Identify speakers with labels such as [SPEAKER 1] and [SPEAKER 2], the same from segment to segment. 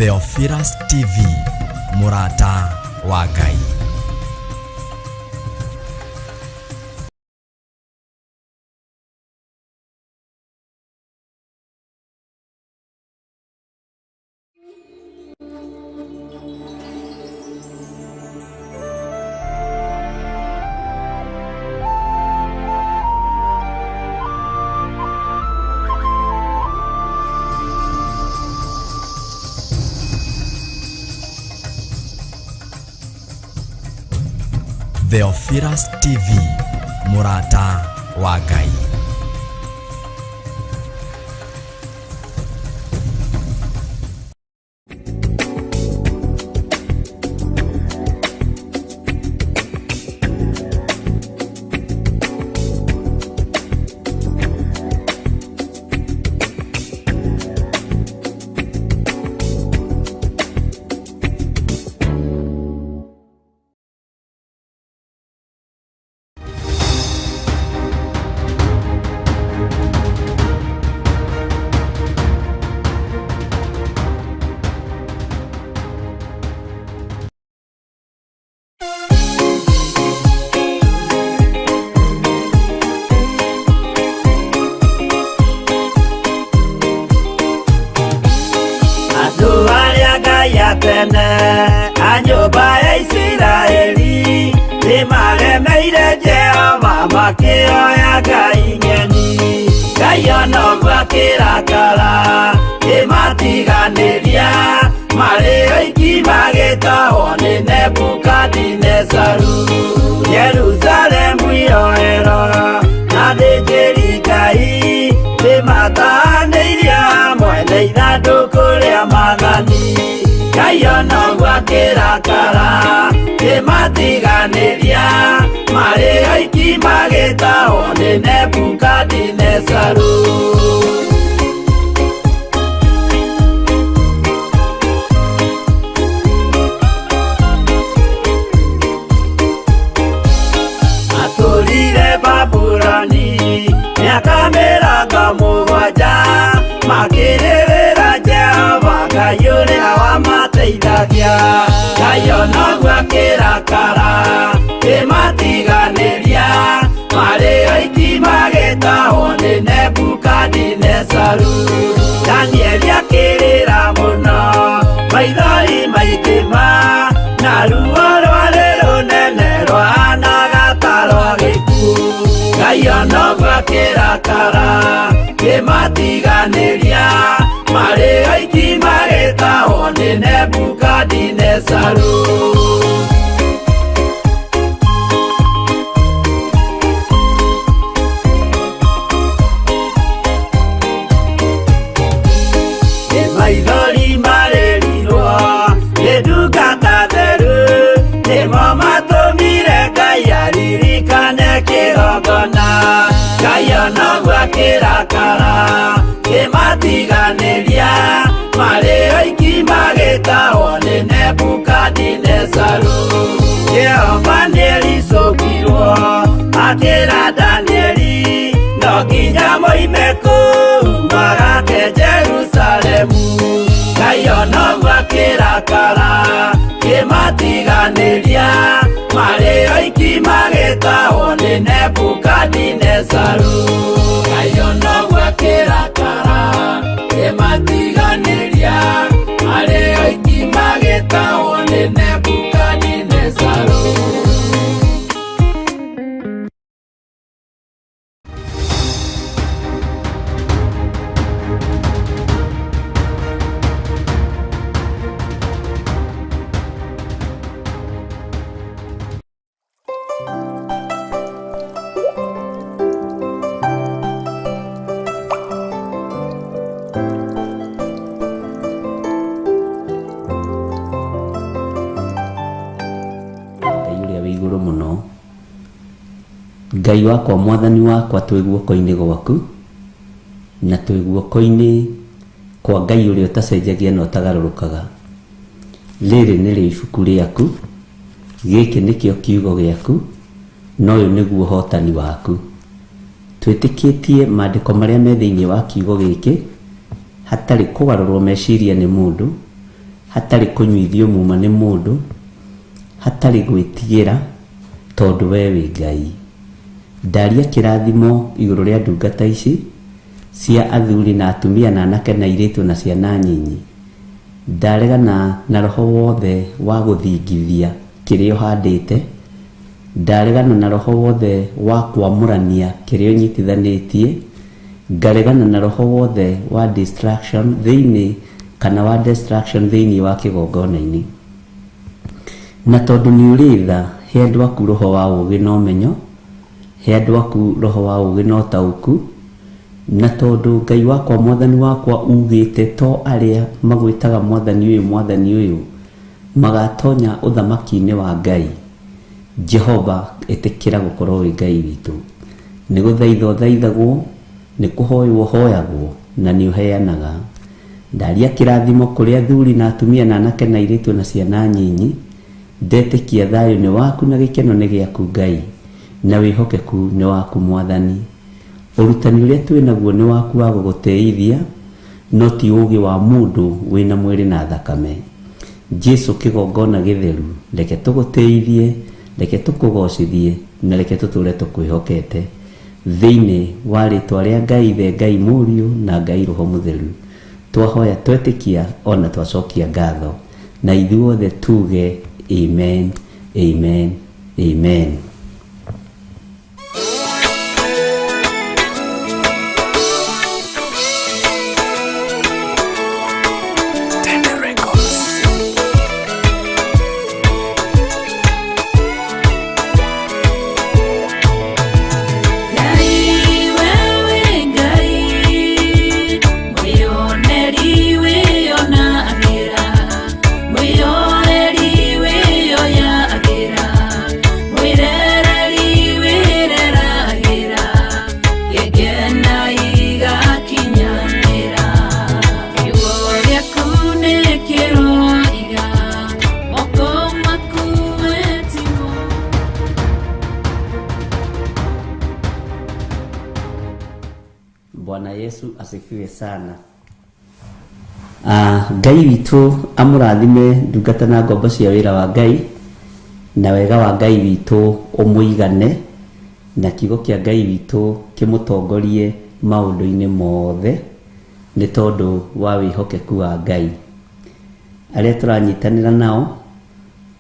[SPEAKER 1] Theophilus TV, mũrata wa Ngai. Theophilus TV, mũrata wa Ngai.
[SPEAKER 2] Andũ arĩa Ngai a tene a nyũmba ya Isiraeli nĩmaremeire Jehova makĩoya ngai ng'eni. Ngai ona ũguo akĩrakara kĩmatiganĩria marĩ oiki magĩtahwo nĩ Nebukadinezaru. Jerusalemu iroero na thĩnjĩri Ngai nĩmatahanĩirio hamwe na ithandũkũ rĩa maathani. Ngai ona ũguo akĩrakara kĩmatiganĩria marĩ oiki magĩtahwo nĩ Nebukadinezaru. Atũrire Babuloni mĩaka 70 makĩrĩrĩra Jehova Ngai ũrĩa wamateithagia. Ngai ona ũguo akĩrakara kĩmatiganĩria marĩ oiki magĩtahwo nĩ Nebukadinezaru. Danieli akĩrĩra mũno maithori maingĩ ma na ruo rwarĩ rũnene rwahanaga ta rwa gĩkuũ. Ngai ona ũguo akĩrakara kĩmatiganĩria marĩ oiki magĩtahwo nĩ Nebukadinezaru. Nĩ maithori marĩrirwo nĩ ndungata theru nĩmo matũmire Ngai aririkane kĩgongona. Ngai ona ũguo akĩrakara kĩmatiganĩria marĩ oiki magĩtahwo nĩ Nebukadinezaru. Jehova nĩericũkirwo akĩra Danieli no nginya moime kũu magake Jerusalemu. Ngai ona ũguo akĩrakara kĩmatiganĩria marĩ oiki magĩtahwo nĩ Nebukadinezaru. Ngai ona ũguo akĩrakara kĩmatiganĩria marĩ oiki magĩtahwo nĩ Nebukadinezaru.
[SPEAKER 3] Ngai ũrĩa wĩ igũrũ mũno, Ngai wakwa, mwathani wakwa, twĩ guoko-inĩ gwaku na twĩ guoko-inĩ kwa Ngai ũrĩa ũtacenjagia na ũtagarũrũkaga. Rĩrĩ nĩrĩo ibuku rĩaku, gĩkĩ nĩkĩo kiugo gĩaku, na ũyũ nĩguo ũhotani waku. Twĩtĩkĩtie maandĩko marĩa me thĩinĩ wa kiugo gĩkĩ, hatarĩ kũgarũrwo meciria nĩ mũndũ, Hatarĩ kũnyuithio muma nĩ mũndũ, hatarĩ gwĩtigĩra, tondũ we wĩ Ngai. Ndaria kĩrathimo igũrũ rĩa ndungata ici cia athuri na atumia na anake na airĩtu na ciana nyinyi. Ndaregana na roho wothe wa gũthingithia kĩrĩa ũhandĩte, ndaregana na roho wothe wa kwamũrania kĩrĩa ũnyitithanĩtie, ngaregana na roho wothe wa distraction thĩinĩ kana wa destruction thĩinĩ wa kĩgongona-inĩ. Na tondũ nĩ ũrĩ tha, he andũ aku roho wa ũũgĩ na ũmenyo, he andũ aku roho wa ũũgĩ na ũtaũku, na tondũ Ngai wakwa Mwathani wakwa ugĩte to arĩa magwĩtaga Mwathani ũyũ Mwathani ũyũ magatonya ũthamaki-inĩ wa Ngai, Jehova ĩtĩkĩra gũkorwo wĩ Ngai witũ. Nĩ gũthaitha ũthaithagwo, nĩ kũhoywo ũhoyagwo, na nĩ ũheanaga. Ndaria kĩrathimo kũrĩ athuri na atumia na anake na airĩtu na ciana nyinyi, ndetĩkia thayũ nĩ waku na gĩkeno nĩ gĩaku Ngai, na wĩhokeku nĩ waku Mwathani. Ũrutani ũrĩa twĩ naguo nĩ waku wa gũgũtĩithia, no ti ũũgĩ wa mũndũ wĩna mwĩrĩ na thakame. Jesu kĩgongona gĩtheru, reke tũgũtĩithie, reke tũkũgocithie, na reke tũtũre tũkwĩhokete. Thĩinĩ wa rĩtwa rĩa Ngai Ithe, Ngai Mũriũ, na Ngai Roho Mũtheru, twahoya twetĩkia ona twacokia ngatho, na ithuothe tuge amen, amen, amen.
[SPEAKER 4] Ngai wewe Ngai, mwĩoneri wĩonagĩra, mwĩoreri wĩoyagĩra, mwĩrereri wĩreragĩra, gĩkena igakinyanĩra. Kiugo gĩaku nĩ kĩroiga, moko maku we timo.
[SPEAKER 3] Bwana Yesu asifiwe sana. Ngai witũ amũrathime ndungata na ngombo cia wĩra wa Ngai, na wega wa Ngai witũ ũmũigane, na kiugo kĩa Ngai witũ kĩmũtongorie maũndũ-inĩ mothe, nĩ tondũ wa wĩhokeku wa Ngai. Arĩa tũranyitanĩra nao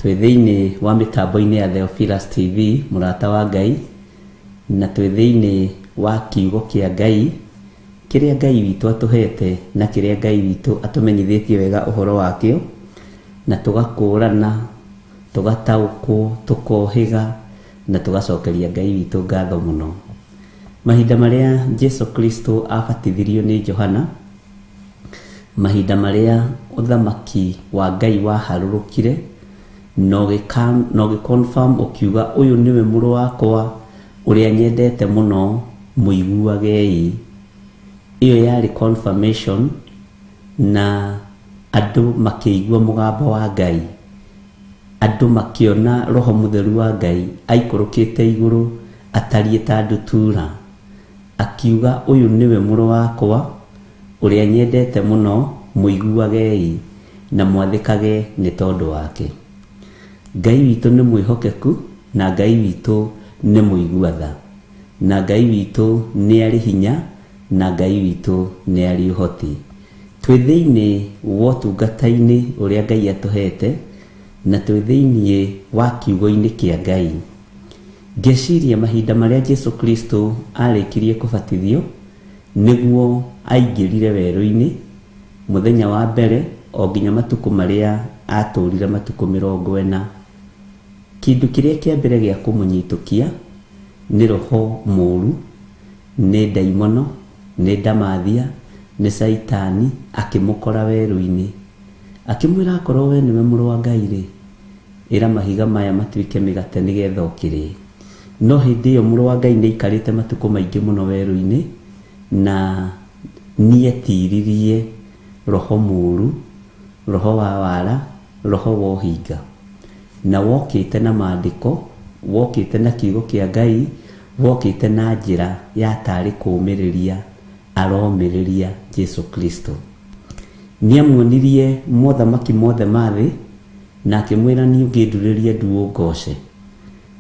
[SPEAKER 3] twĩ thĩinĩ wa mĩtambo-inĩ ya Theophilus TV, mũrata wa Ngai, na twĩ thĩinĩ wa kiugo kĩa Ngai, kĩrĩa Ngai witũ atũhete na kĩrĩa Ngai witũ atũmenyithĩtie wega ũhoro wakĩo, na tũgakũrana, tũgataũkwo, tũkohĩga, na tũgacokeria Ngai witũ ngatho mũno. Mahinda marĩa Jesu Kristo abatithirio nĩ Johana, mahinda marĩa ũthamaki wa Ngai waharũrũkire, na ũgĩ confirm ũkiuga ũyũ nĩwe mũrũ wakwa ũrĩa nyendete mũno, mũiguagei. Ĩyo yarĩ confirmation, na andũ makĩigua mũgambo wa Ngai, andũ makĩona roho mũtheru wa Ngai aikũrũkĩte igũrũ atariĩ ta ndutura, akiuga ũyũ nĩwe mũrũ wakwa ũrĩa nyendete mũno, mũiguagei na mwathĩkage nĩ tondũ wake. Ngai witũ nĩ mwĩhokeku, na Ngai witũ nĩ mũigua tha, na Ngai witũ nĩ arĩ hinya, na Ngai witũ nĩ arĩ ũhoti. Twĩ thĩinĩ wa ũtungata-inĩ ũrĩa Ngai atũhete, na twĩ thĩinĩ wa kiugo-inĩ kĩa Ngai. Ngeciria mahinda marĩa Jesu Kristo arĩkirie kũbatithio, nĩguo aingĩrire werũ-inĩ mũthenya wa mbere o nginya matukũ marĩa atũrire matukũ 40. Kĩndũ kĩrĩa kĩa mbere gĩa kũmũnyitũkia nĩ roho mũũru, nĩ ndaimono, nĩ ndamathia, nĩ Caitani, akĩmũkora werũ-inĩ. Akĩmwĩra akorwo we nĩwe mũrũ wa Ngai rĩ, ĩra mahiga maya matuĩke mĩgate nĩgetha ũkĩrĩe. No hĩndĩ ĩyo mũrũ wa Ngai nĩ aikarĩte matukũ maingĩ mũno werũ-inĩ, na nĩetiririe roho mũũru, roho wa wara, roho wa ũhinga. Na wokĩte na maandĩko, wokĩte na kiugo kĩa Ngai, wokĩte na njĩra ya tarĩ kũũmĩrĩria aromĩrĩria Jesu Kristo. Nĩamuonirie mothamaki mothe ma thĩ, na akĩmwĩra niĩ ũngĩndurĩria ndu ũngooce.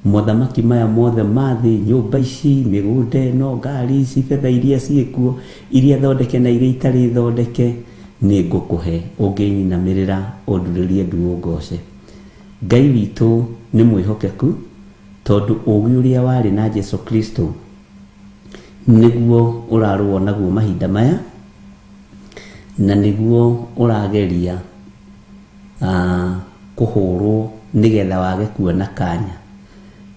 [SPEAKER 3] Mothamaki maya mothe ma thĩ, nyũmba ici, mĩgũnda ĩno, ngari ici, betha iria ciĩkuo, iria thondeke na iria itarĩ thondeke, nĩ ngũkũhe ũngĩnyinamĩrĩra ũndurĩrie ndu ũngooce. Ngai witũ nĩ mwĩhokeku, tondũ ũũgĩ ũrĩa warĩ na Jesu Kristo nĩguo ũrarũo naguo mahinda maya, na nĩguo ũrageria kũhũrwo nĩgetha wage kuona kanya.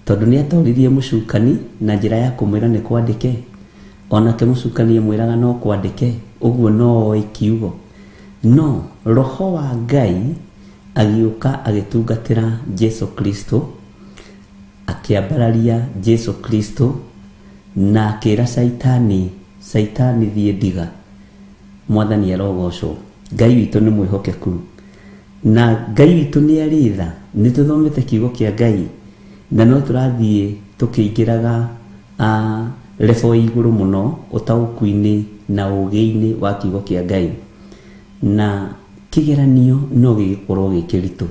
[SPEAKER 3] Tondũ nĩ atoririe mũcukani na njĩra ya kũmwĩra nĩ kwandĩke, onake mũcukani amwĩraga no kwandĩke, ũguo no oĩ kiugo. No roho wa Ngai agĩũka agĩtungatĩra Jesu Kristo, akĩambararia Jesu Kristo na akĩra Caitani, Caitani thiĩ ndiga. Mwathani arogocwo. Ngai witũ nĩ mwĩhokeku, na Ngai witũ nĩ arĩ tha. Nĩ tũthomete kiugo kĩa Ngai na no tũrathiĩ tũkĩingĩraga level ya igũrũ mũno ũtaũku-inĩ na ũũgĩ-inĩ wa kiugo kĩa Ngai. Na kĩgeranio no gĩgĩkorwo gĩ kĩritũ.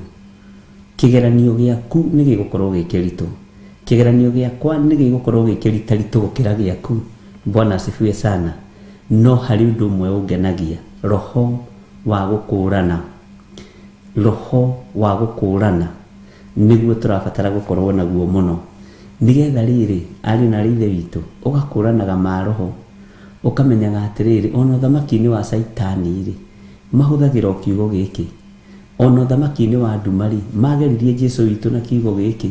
[SPEAKER 3] Kĩgeranio gĩaku nĩ gĩgũkorwo gĩ kĩritũ. Kĩgeranio gĩakwa nĩ gĩgũkorwo gĩ kĩritaritũ gũkĩra gĩaku. Bwana asifiwe sana. No harĩ ũndũ ũmwe ũngenagia, roho wa gũkũrana. Roho wa gũkũrana nĩguo tũrabatara gũkorwo naguo mũno. Nĩgetha rĩrĩ, ariũ na aarĩ a Ithe witũ, ũgakũranaga maroho, ũkamenyaga atĩrĩrĩ, ona ũthamaki-inĩ wa Caitani-rĩ, mahũthagĩra o kiugo gĩkĩ. Ona ũthamaki-inĩ wa nduma-rĩ, mageririe Jesu witũ na kiugo gĩkĩ.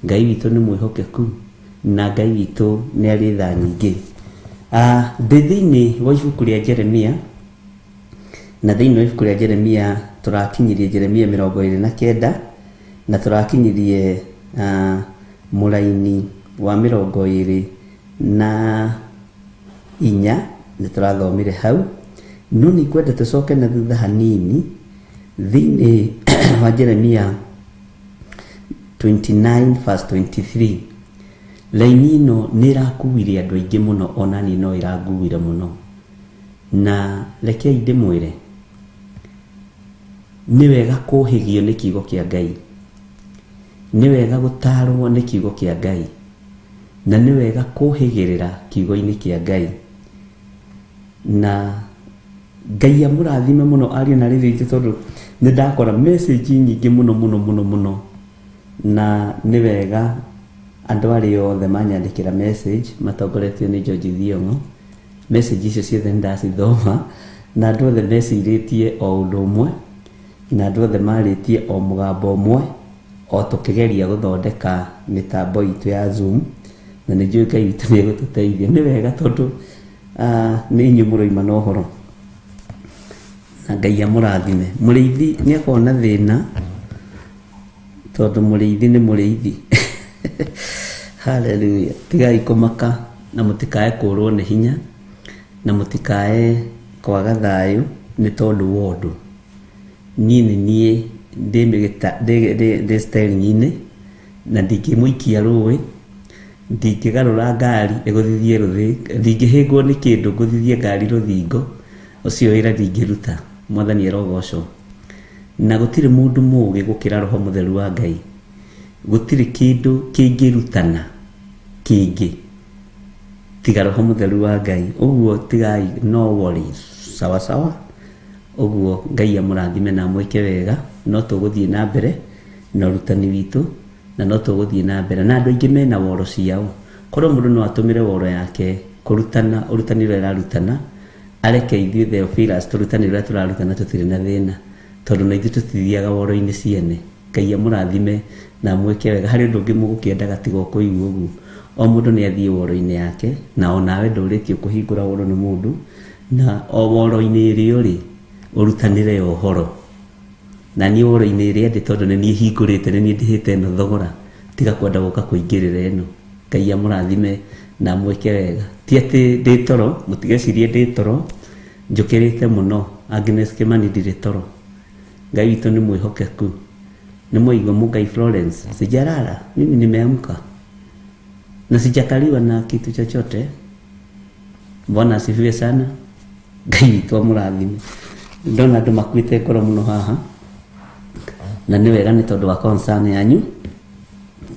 [SPEAKER 3] Ngai witũ nĩ mwĩhokeku, na Ngai witũ nĩ arĩ tha nyingĩ. Ndĩ thĩinĩ wa ibuku rĩa Jeremia, na thĩinĩ wa ibuku rĩa Jeremia tũrakinyirie Jeremia 29, na tũrakinyirie mũraini wa 24, nĩ tũrathomire hau. No nĩ ngwenda tũcoke na thutha hanini thĩinĩ wa Jeremia 29 verse 23. Raini ĩno nĩ ĩrakuire andũ aingĩ mũno, ona niĩ no ĩranguire mũno. Na rekei ndĩmwĩre, nĩ wega kũhĩgio nĩ kiugo kĩa Ngai, nĩ wega gũtarwo nĩ kiugo kĩa Ngai, na nĩ wega kũhĩgĩrĩra kiugo-inĩ kĩa Ngai. Na Ngai amũrathime mũno ariũ na aarĩ a Ithe witũ, tondũ nĩ ndakora message nyingĩ mũno mũno mũno mũno, na nĩ wega andũ arĩa othe manyandĩkĩra message matongoretio nĩ George Thiong'o. Message icio ciothe nĩ ndacithoma, na andũ othe mecirĩtie o ũndũ ũmwe, na andũ othe marĩtie o mũgambo ũmwe, o tũkĩgeria gũthondeka mĩtambo itũ ya Zoom, na nĩ njũĩ Ngai witũ nĩ egũtũteithia. Nĩ wega tondũ nĩ inyuĩ mũroima na ũhoro, na Ngai amũrathime. Mũrĩithi nĩ akoragwo na thĩna, tondũ mũrĩithi nĩ mũrĩithi. Hallelujah. Tigai kũmaka, na mũtikae kũrwo nĩ hinya, na mũtikae kwaga thayũ nĩ tondũ wa ũndũ. Niĩ nĩ niĩ ndĩ steering-inĩ, na ndingĩmũikia rũĩ, ndingĩgarũra ngari ĩgũthithie rũthingo, ndingĩhĩngwo nĩ kĩndũ ngũthithie ngari rũthingo, ũcio wĩra ndingĩruta. Mwathani arogocwo. Na gũtirĩ mũndũ mũũgĩ gũkĩra Roho Mũtheru wa Ngai. Gũtirĩ kĩndũ kĩngĩrutana kĩngĩ tiga Roho Mũtheru wa Ngai. Ũguo tigai, no worries. Sawa sawa. Ũguo Ngai amũrathime na amwĩke wega. No tũgũthiĩ na mbere na ũrutani witũ, na no tũgũthiĩ na mbere. Na andũ aingĩ mena woro ciao. Korwo mũndũ no atũmĩre woro yake kũrutana ũrutani ũrĩa ararutana, areke ithuĩ Theophilus tũrutane ũrĩa tũrarutana, tũtirĩ na thĩna, tondũ na ithuĩ tũtithiaga woro-inĩ ciene. Ngai amũrathime na amwĩke wega. Harĩ ũndũ ũngĩ mũgũkĩendaga tiga o kũigua ũguo? O mũndũ nĩ athiĩ woro-inĩ yake, na onawe ndũrĩtio kũhingũra woro nĩ mũndũ, na o woro-inĩ ĩrĩa ũrĩ ũrutanĩre ũhoro. Na niĩ woro-inĩ ĩrĩa ndĩ, tondũ nĩ niĩ hingũrĩte, nĩ niĩ ndĩhĩte ĩno thogora, tiga kwenda gũka kũingĩrĩra ĩno. Ngai amũrathime na amwĩke wega. Ti atĩ ndĩ toro, mũtigecirie ndĩ toro, njũkĩrĩte mũno. Agnes Kimani ndirĩ toro. Ngai witũ nĩ mwĩhokeku. Nĩ mwaigua Mũngai Florence, sijalala, mimi nimeamka na sijakaliwa na kitu chochote. Bwana asifiwe sana. Ngai witũ amũrathime. Ndona andũ makuĩte ngoro mũno haha, na nĩ wega nĩ tondũ wa concern yanyu,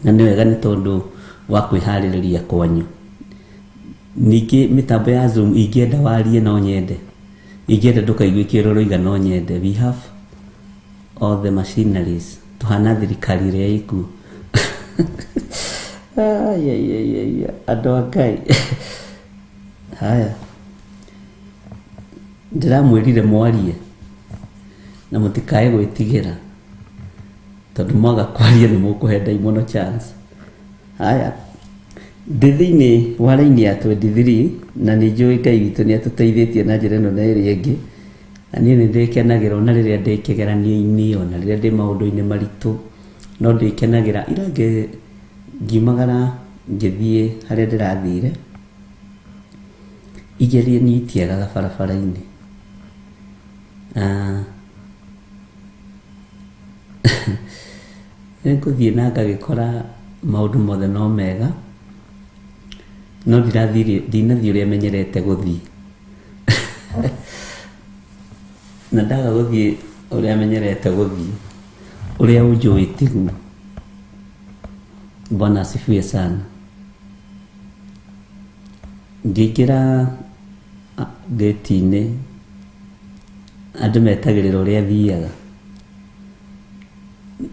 [SPEAKER 3] na nĩ wega nĩ tondũ wa kwĩharĩrĩria kwanyu. Ningĩ mĩtambo ya Zoom ingĩenda warie no nyende, ingĩenda ndũkaigue kĩrĩa ũroiga no nyende. We have all the machineries, tũhana thirikari ĩrĩa ĩkuo. Ai, ai, ai, ai, andũ a Ngai. Haya, ndĩramwĩrire mwarie na mũtikae gwĩtigĩra, tondũ mwaga kwaria nĩ mũkũhe ndaimono chance. Haya, ndĩ thĩinĩ wa raini ya 23 na nĩ njũĩ Ngai witũ nĩ atũteithĩtie na njĩra ĩno na ĩrĩa ĩngĩ, na niĩ nĩ ndĩkenagĩra ona rĩrĩa ndĩ kĩgeranio-inĩ, ona rĩrĩa ndĩ maũndũ-inĩ maritũ, no ndĩkenagĩra. Ira ngiumagara ngĩthiĩ harĩa ndĩrathire, igerio itiagaga barabara-inĩ. Nĩngũthiĩ na ngagĩkora maũndũ mothe no mega, no ndinathiĩ ũrĩa menyerete gũthiĩ. Na ndaga gũthiĩ ũrĩa menyerete gũthiĩ, ũrĩa ũnjũĩ tiguo. Bwana asifiwe sana. Ngĩingĩra gĩti-inĩ, andũ metagĩrĩra ũrĩa thiaga,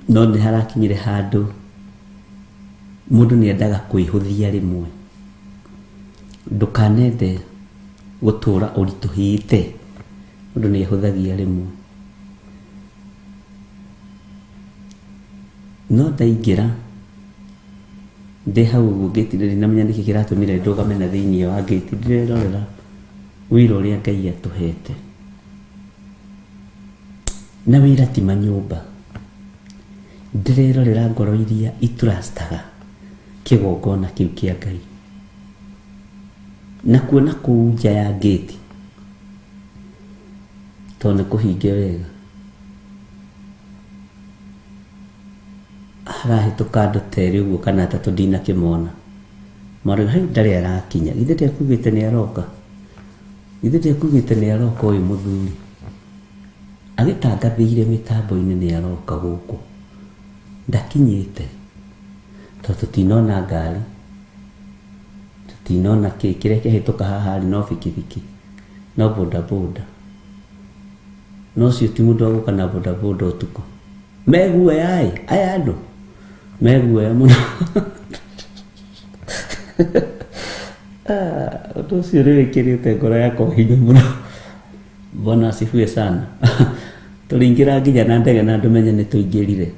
[SPEAKER 3] no nĩ harakinyire handũ mũndũ nĩ endaga kwĩhũthia rĩmwe. Ndũkanende gũtũra ũritũhĩte, mũndũ nĩ ehũthagia rĩmwe. No ndaingĩra ndĩ hau ũguo ngĩti, ndinamenya nĩkĩ kĩratũmire ndũgame na thĩinĩ wa ngĩti, ndĩrerorera wĩra ũrĩa Ngai atũhete. Na wĩra ti manyũmba, ndĩrerorera ngoro iria itrustaga kĩgongona kĩu kĩa Ngai, na kuona kũu nja ya ngĩti tondũ nĩ kũhinge wega, harahĩtũka andũ ta erĩ ũguo kana atatũ ndinakĩmona, marauga hau ndarĩ arakinya, githĩ ndekugĩte nĩ aroka, githĩ ndekugĩte nĩ aroka ũyũ mũthuri agĩtangathĩire mĩtambo-inĩ nĩ aroka gũkũ, ndakinyĩte tondũ tũtinona ngari, tũtinona kĩ, kĩrĩa kĩahĩtũka haha rĩ no bikibiki, no bodaboda, no ũcio ti mũndũ wa gũka na bodaboda ũtukũ. Meguoya ĩ, aya andũ meguoya mũno. Ũndũ ũcio nĩ wĩkĩrĩte ngoro yakwa hinya mũno. Bwana asifiwe sana. Tũrĩingĩra nginya na ndege na andũ menye nĩ tũingĩrire,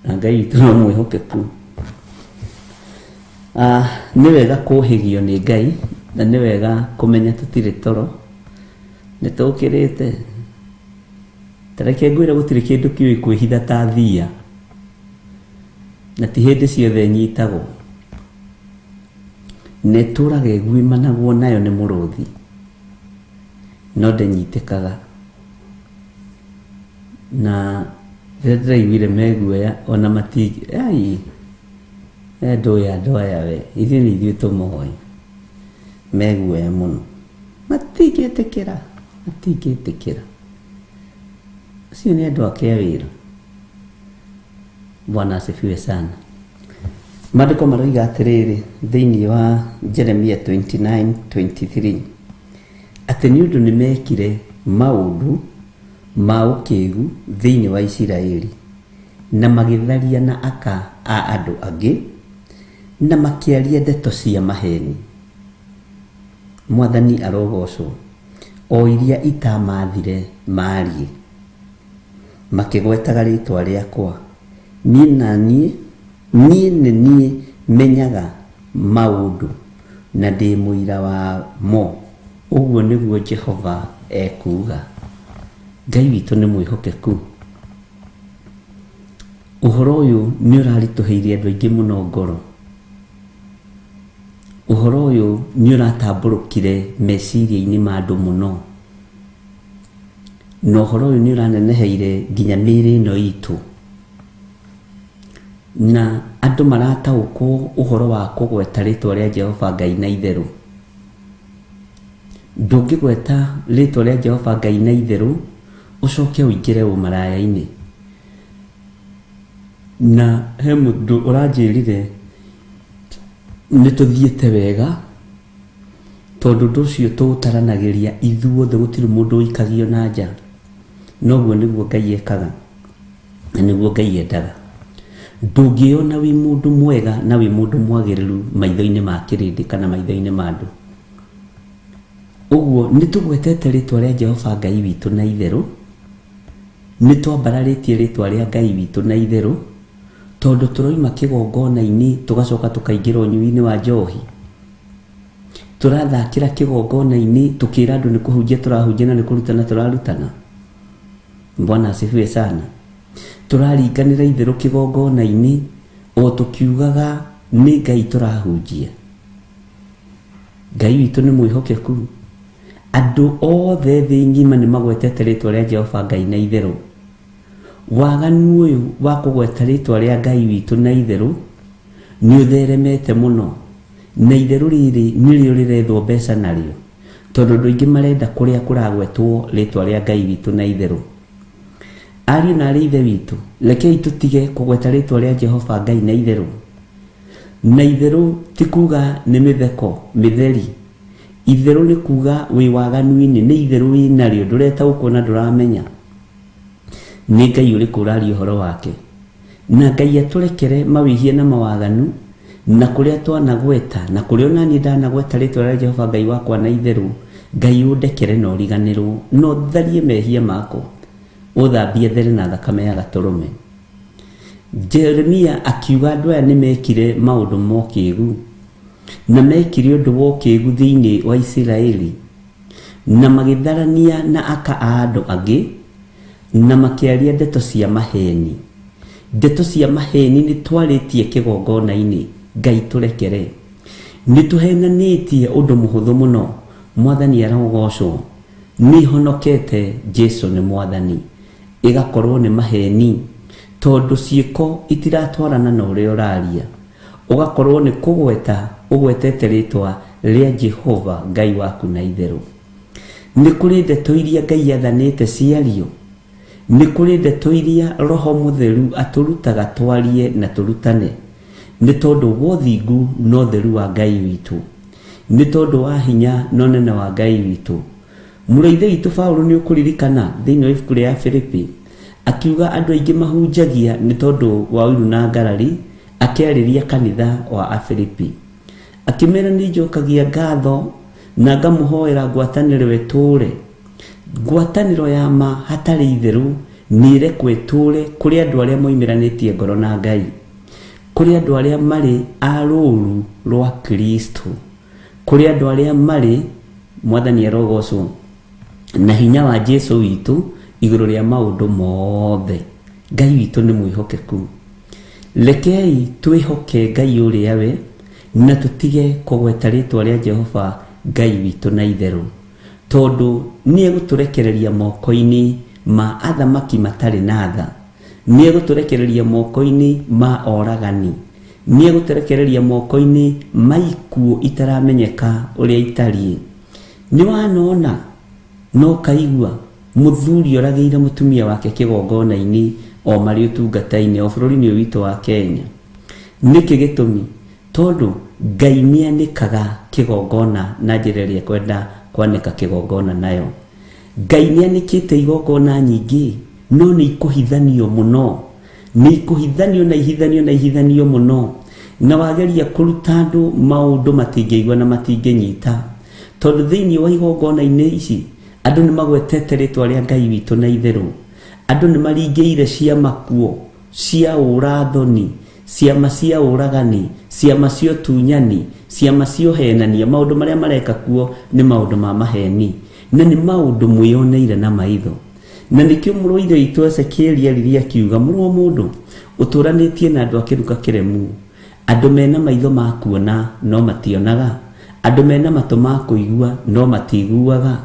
[SPEAKER 3] na Ngai witũ no mwĩhokeku. Nĩ wega kũhĩgio nĩ Ngai, na nĩ wega kũmenya tũtirĩ toro, nĩ tũkĩrĩte. Ta reke ngwĩre gũtirĩ kĩndũ kĩũĩ kwĩhitha ta thia, na ti hĩndĩ ciothe ĩnyitagwo. Na ĩtũraga ĩguĩmanagwo nayo nĩ mũrũthi, no ndĩnyitĩkaga. Na rĩrĩa ndĩraiguire meguoya ona matingĩ, ai, ndũĩ andũ aya we, ithuĩ nĩ ithuĩ tũmoĩ, meguoya mũno, matingĩtĩkĩra, matingĩtĩkĩra. Acio nĩ andũ ake a wĩra. Bwana asifiwe sana. Maandĩko maroiga atĩrĩrĩ thĩinĩ wa Jeremia 29:23 atĩ nĩ ũndũ nĩ mekire maũndũ ma ũkĩgu thĩinĩ wa Isiraeli, na magĩtharia na aka a andũ angĩ, na makĩaria ndeto cia maheni. Mwathani arogocwo, o iria itamathire maarie, makĩgwetaga rĩtwa rĩakwa. Niĩ na niĩ, niĩ nĩ niĩ menyaga maũndũ na ndĩ mũira wa mo, ũguo nĩguo Jehova ekuuga. Ngai witũ nĩ mwĩhokeku. Ũhoro ũyũ nĩ ũraritũhĩirie andũ aingĩ mũno ngoro. Ũhoro ũyũ nĩ ũratambũrũkire meciria-inĩ ma andũ mũno, na ũhoro ũyũ nĩ ũraneneheire nginya mĩĩrĩ ĩno itũ, na andũ marataũkwo ũhoro wa kũgweta rĩtwa rĩa Jehova Ngai na itherũ. Ndũngĩgweta rĩtwa rĩa Jehova Ngai na itherũ ũcoke ũingĩre ũmaraya-inĩ. Na he mũndũ ũranjĩrire nĩ tũthiĩte wega tondũ ũndũ ũcio tũũtaranagĩria ithuothe, gũtirĩ mũndũ ũikagio na nja. Noguo nĩguo Ngai ekaga na nĩguo Ngai endaga. Ndũngĩona wĩ mũndũ mwega na wĩ mũndũ mwagĩrĩru maitho-inĩ ma kĩrĩndĩ kana maitho-inĩ ma andũ. Ũguo nĩ tũgwetete rĩtwa rĩa Jehova Ngai witũ na itherũ, nĩ twambararĩtie rĩtwa rĩa Ngai witũ na itherũ, tondũ tũroima kĩgongona-inĩ tũgacoka tũkaingĩra ũnyui-inĩ wa njohi. Tũrathakĩra kĩgongona-inĩ tũkĩra andũ nĩ kũhunjia tũrahunjia na nĩ kũrutana tũrarutana. Bwana asifiwe sana. Tũraringanĩra itherũ kĩgongona-inĩ o tũkiugaga nĩ Ngai tũrahunjia. Ngai witũ nĩ mwĩhokeku. Andũ othe thĩ ng'ima nĩ magwetete rĩtwa rĩa Jehova Ngai na itherũ. Waganu ũyũ wa kũgweta rĩtwa rĩa Ngai witũ na itherũ nĩ ũtheremete mũno, na itherũ rĩrĩ nĩrĩo rĩrethwo mbeca narĩo, tondũ andũ aingĩ marenda kũrĩa kũragwetwo rĩtwa rĩa Ngai witũ na itherũ. Ariũ na aarĩ a Ithe witũ, rekei tũtige kũgweta rĩtwa rĩa Jehova Ngai na itherũ. Na itherũ ti kuga nĩ mĩtheko mĩtheri. Itherũ nĩ kuga wĩ waganu-inĩ, nĩ itherũ wĩ narĩo, ndũretaũkwo na ndũramenya nĩ Ngai ũrĩkũ ũraria ũhoro wake. Na Ngai atũrekere mawĩhia na mawaganu, na kũrĩa twanagweta, na kũrĩa ona niĩ ndanagweta rĩtwa rĩa Jehova Ngai wakwa na itherũ, Ngai ũndekere na ũriganĩrwo, na ũtharie mehia makwa, ũthambie there na thakame ya Gatũrũme. Jeremia akiuga andũ aya nĩ mekire maũndũ ma ũkĩgu, na mekire ũndũ wa ũkĩgu thĩinĩ wa Isiraeli, na magĩtharania na aka a andũ angĩ, na makĩaria ndeto cia maheeni. Ndeto cia maheeni nĩ twarĩtie kĩgongona-inĩ, Ngai tũrekere. Nĩ tũhenanĩtie ũndũ mũhũthũ mũno, Mwathani arogocwo, nĩ honokete, Jesu nĩ Mwathani. Ĩgakorwo nĩ maheni tondũ ciĩko itiratwarana na ũrĩa ũraria. Ũgakorwo nĩ kũgweta ũgwetete rĩtwa rĩa Jehova Ngai waku na itherũ. Nĩ kũrĩ ndeto iria Ngai athanĩte ciario. Nĩ kũrĩ ndeto iria Roho Mũtheru atũrutaga twarie na tũrutane. Nĩ tondũ wa ũthingu na ũtheru wa Ngai witũ. Nĩ tondũ wa hinya na ũnene wa Ngai witũ. Mũrũ wa Ithe witũ Paulo nĩ ũkũririkana thĩinĩ wa ibuku rĩa Filipi akiuga andũ aingĩ mahunjagia nĩ tondũ wa ũiru na ngarari akĩarĩria kanitha wa Afilipi. Akĩmera nĩ njokagia ngatho na ngamũhoera ngwatanĩro ĩtũũre. Ngwatanĩro ya ma hatarĩ itherũ nĩ ĩrekwo ĩtũũre kũrĩ andũ arĩa moimĩranĩtie ngoro na Ngai. Kũrĩ andũ arĩa marĩ a rũũru rwa Kristo. Kũrĩ andũ arĩa marĩ, Mwathani arogocwo, na hinya wa Jesu witũ igũrũ rĩa maũndũ mothe. Ngai witũ nĩ mwĩhokeku. Rekei twĩhoke Ngai ũrĩa we, na tũtige kũgweta rĩtwa rĩa Jehova Ngai witũ na itherũ, tondũ nĩ egũtũrekereria moko-inĩ ma athamaki matarĩ na tha, nĩ egũtũrekereria moko-inĩ ma oragani, Nĩ egũtũrekereria moko-inĩ ma ikuũ itaramenyeka ũrĩa itariĩ. Nĩ wanona na ũkaigua mũthuri oragĩire mũtumia wake kĩgongona-inĩ o marĩ ũtungata-inĩ o bũrũri-inĩ ũyũ witũ wa Kenya. Nĩkĩ gĩtũmi? Tondũ Ngai nĩ anĩkaga kĩgongona na njĩra ĩrĩa ekwenda kwanĩka kĩgongona nayo. Ngai nĩ anĩkĩte igongona nyingĩ no nĩ ikũhithanio mũno. Nĩ ikũhithanio na ihithanio na ihithanio mũno, na wageria kũruta andũ maũndũ matingĩigua na matingĩnyita, tondũ thĩinĩ wa igongona-inĩ ici andũ nĩ magwetete rĩtwa rĩa Ngai witũ na itherũ. Andũ nĩ maringĩire ciama kuo cia ũra-thoni, ciama cia ũragani, ciama cia ũtunyani, ciama cia ũhenania. Maũndũ marĩa mareka kuo nĩ maũndũ ma maheni, na nĩ maũndũ mwĩyoneire na maitho. Na nĩkĩo mũrũ wa ithe witũ Ezekieli aririe akiuga, Mũrũ wa mũndũ, ũtũũranĩtie na andũ a kĩruka kĩremu, andũ me na maitho ma kuona, no mationaga, andũ me na matũ ma kũigua, no matiiguaga.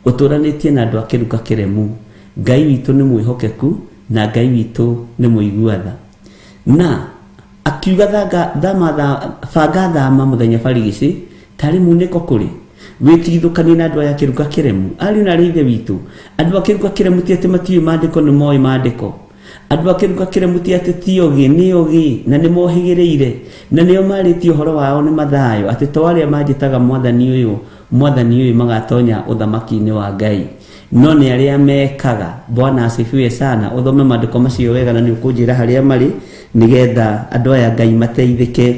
[SPEAKER 3] Ũtũũranĩtie na andũ a kĩruka kĩremu. Ngai witũ nĩ mwĩhokeku, na Ngai witũ nĩ mũigua tha. Na akiuga thanga, thama, tha, banga thama mũthenya barigici, tarĩ munĩko kũrĩ. Wĩtigithũkanie na andũ aya kĩruka kĩremu. Ariũ na arĩ ithe witũ, andũ a kĩruka kĩremu ti atĩ matiũĩ maandĩko, nĩ moĩ maandĩko. Andũ a kĩruka kĩremu ti atĩ ti ogĩ, nĩ ogĩ na nĩ mohĩgĩrĩire, na nĩo marĩtie ũhoro wao nĩ Mathayo atĩ to arĩa manjĩtaga Mwathani ũyũ, Mwathani ũyũ magatonya ũthamaki-inĩ wa Ngai, no nĩ arĩa mekaga. Bwana asifiwe sana. Ũthome maandĩko macio wega na nĩ ũkũnjĩra harĩa marĩ, nĩgetha andũ aya Ngai mateithĩke,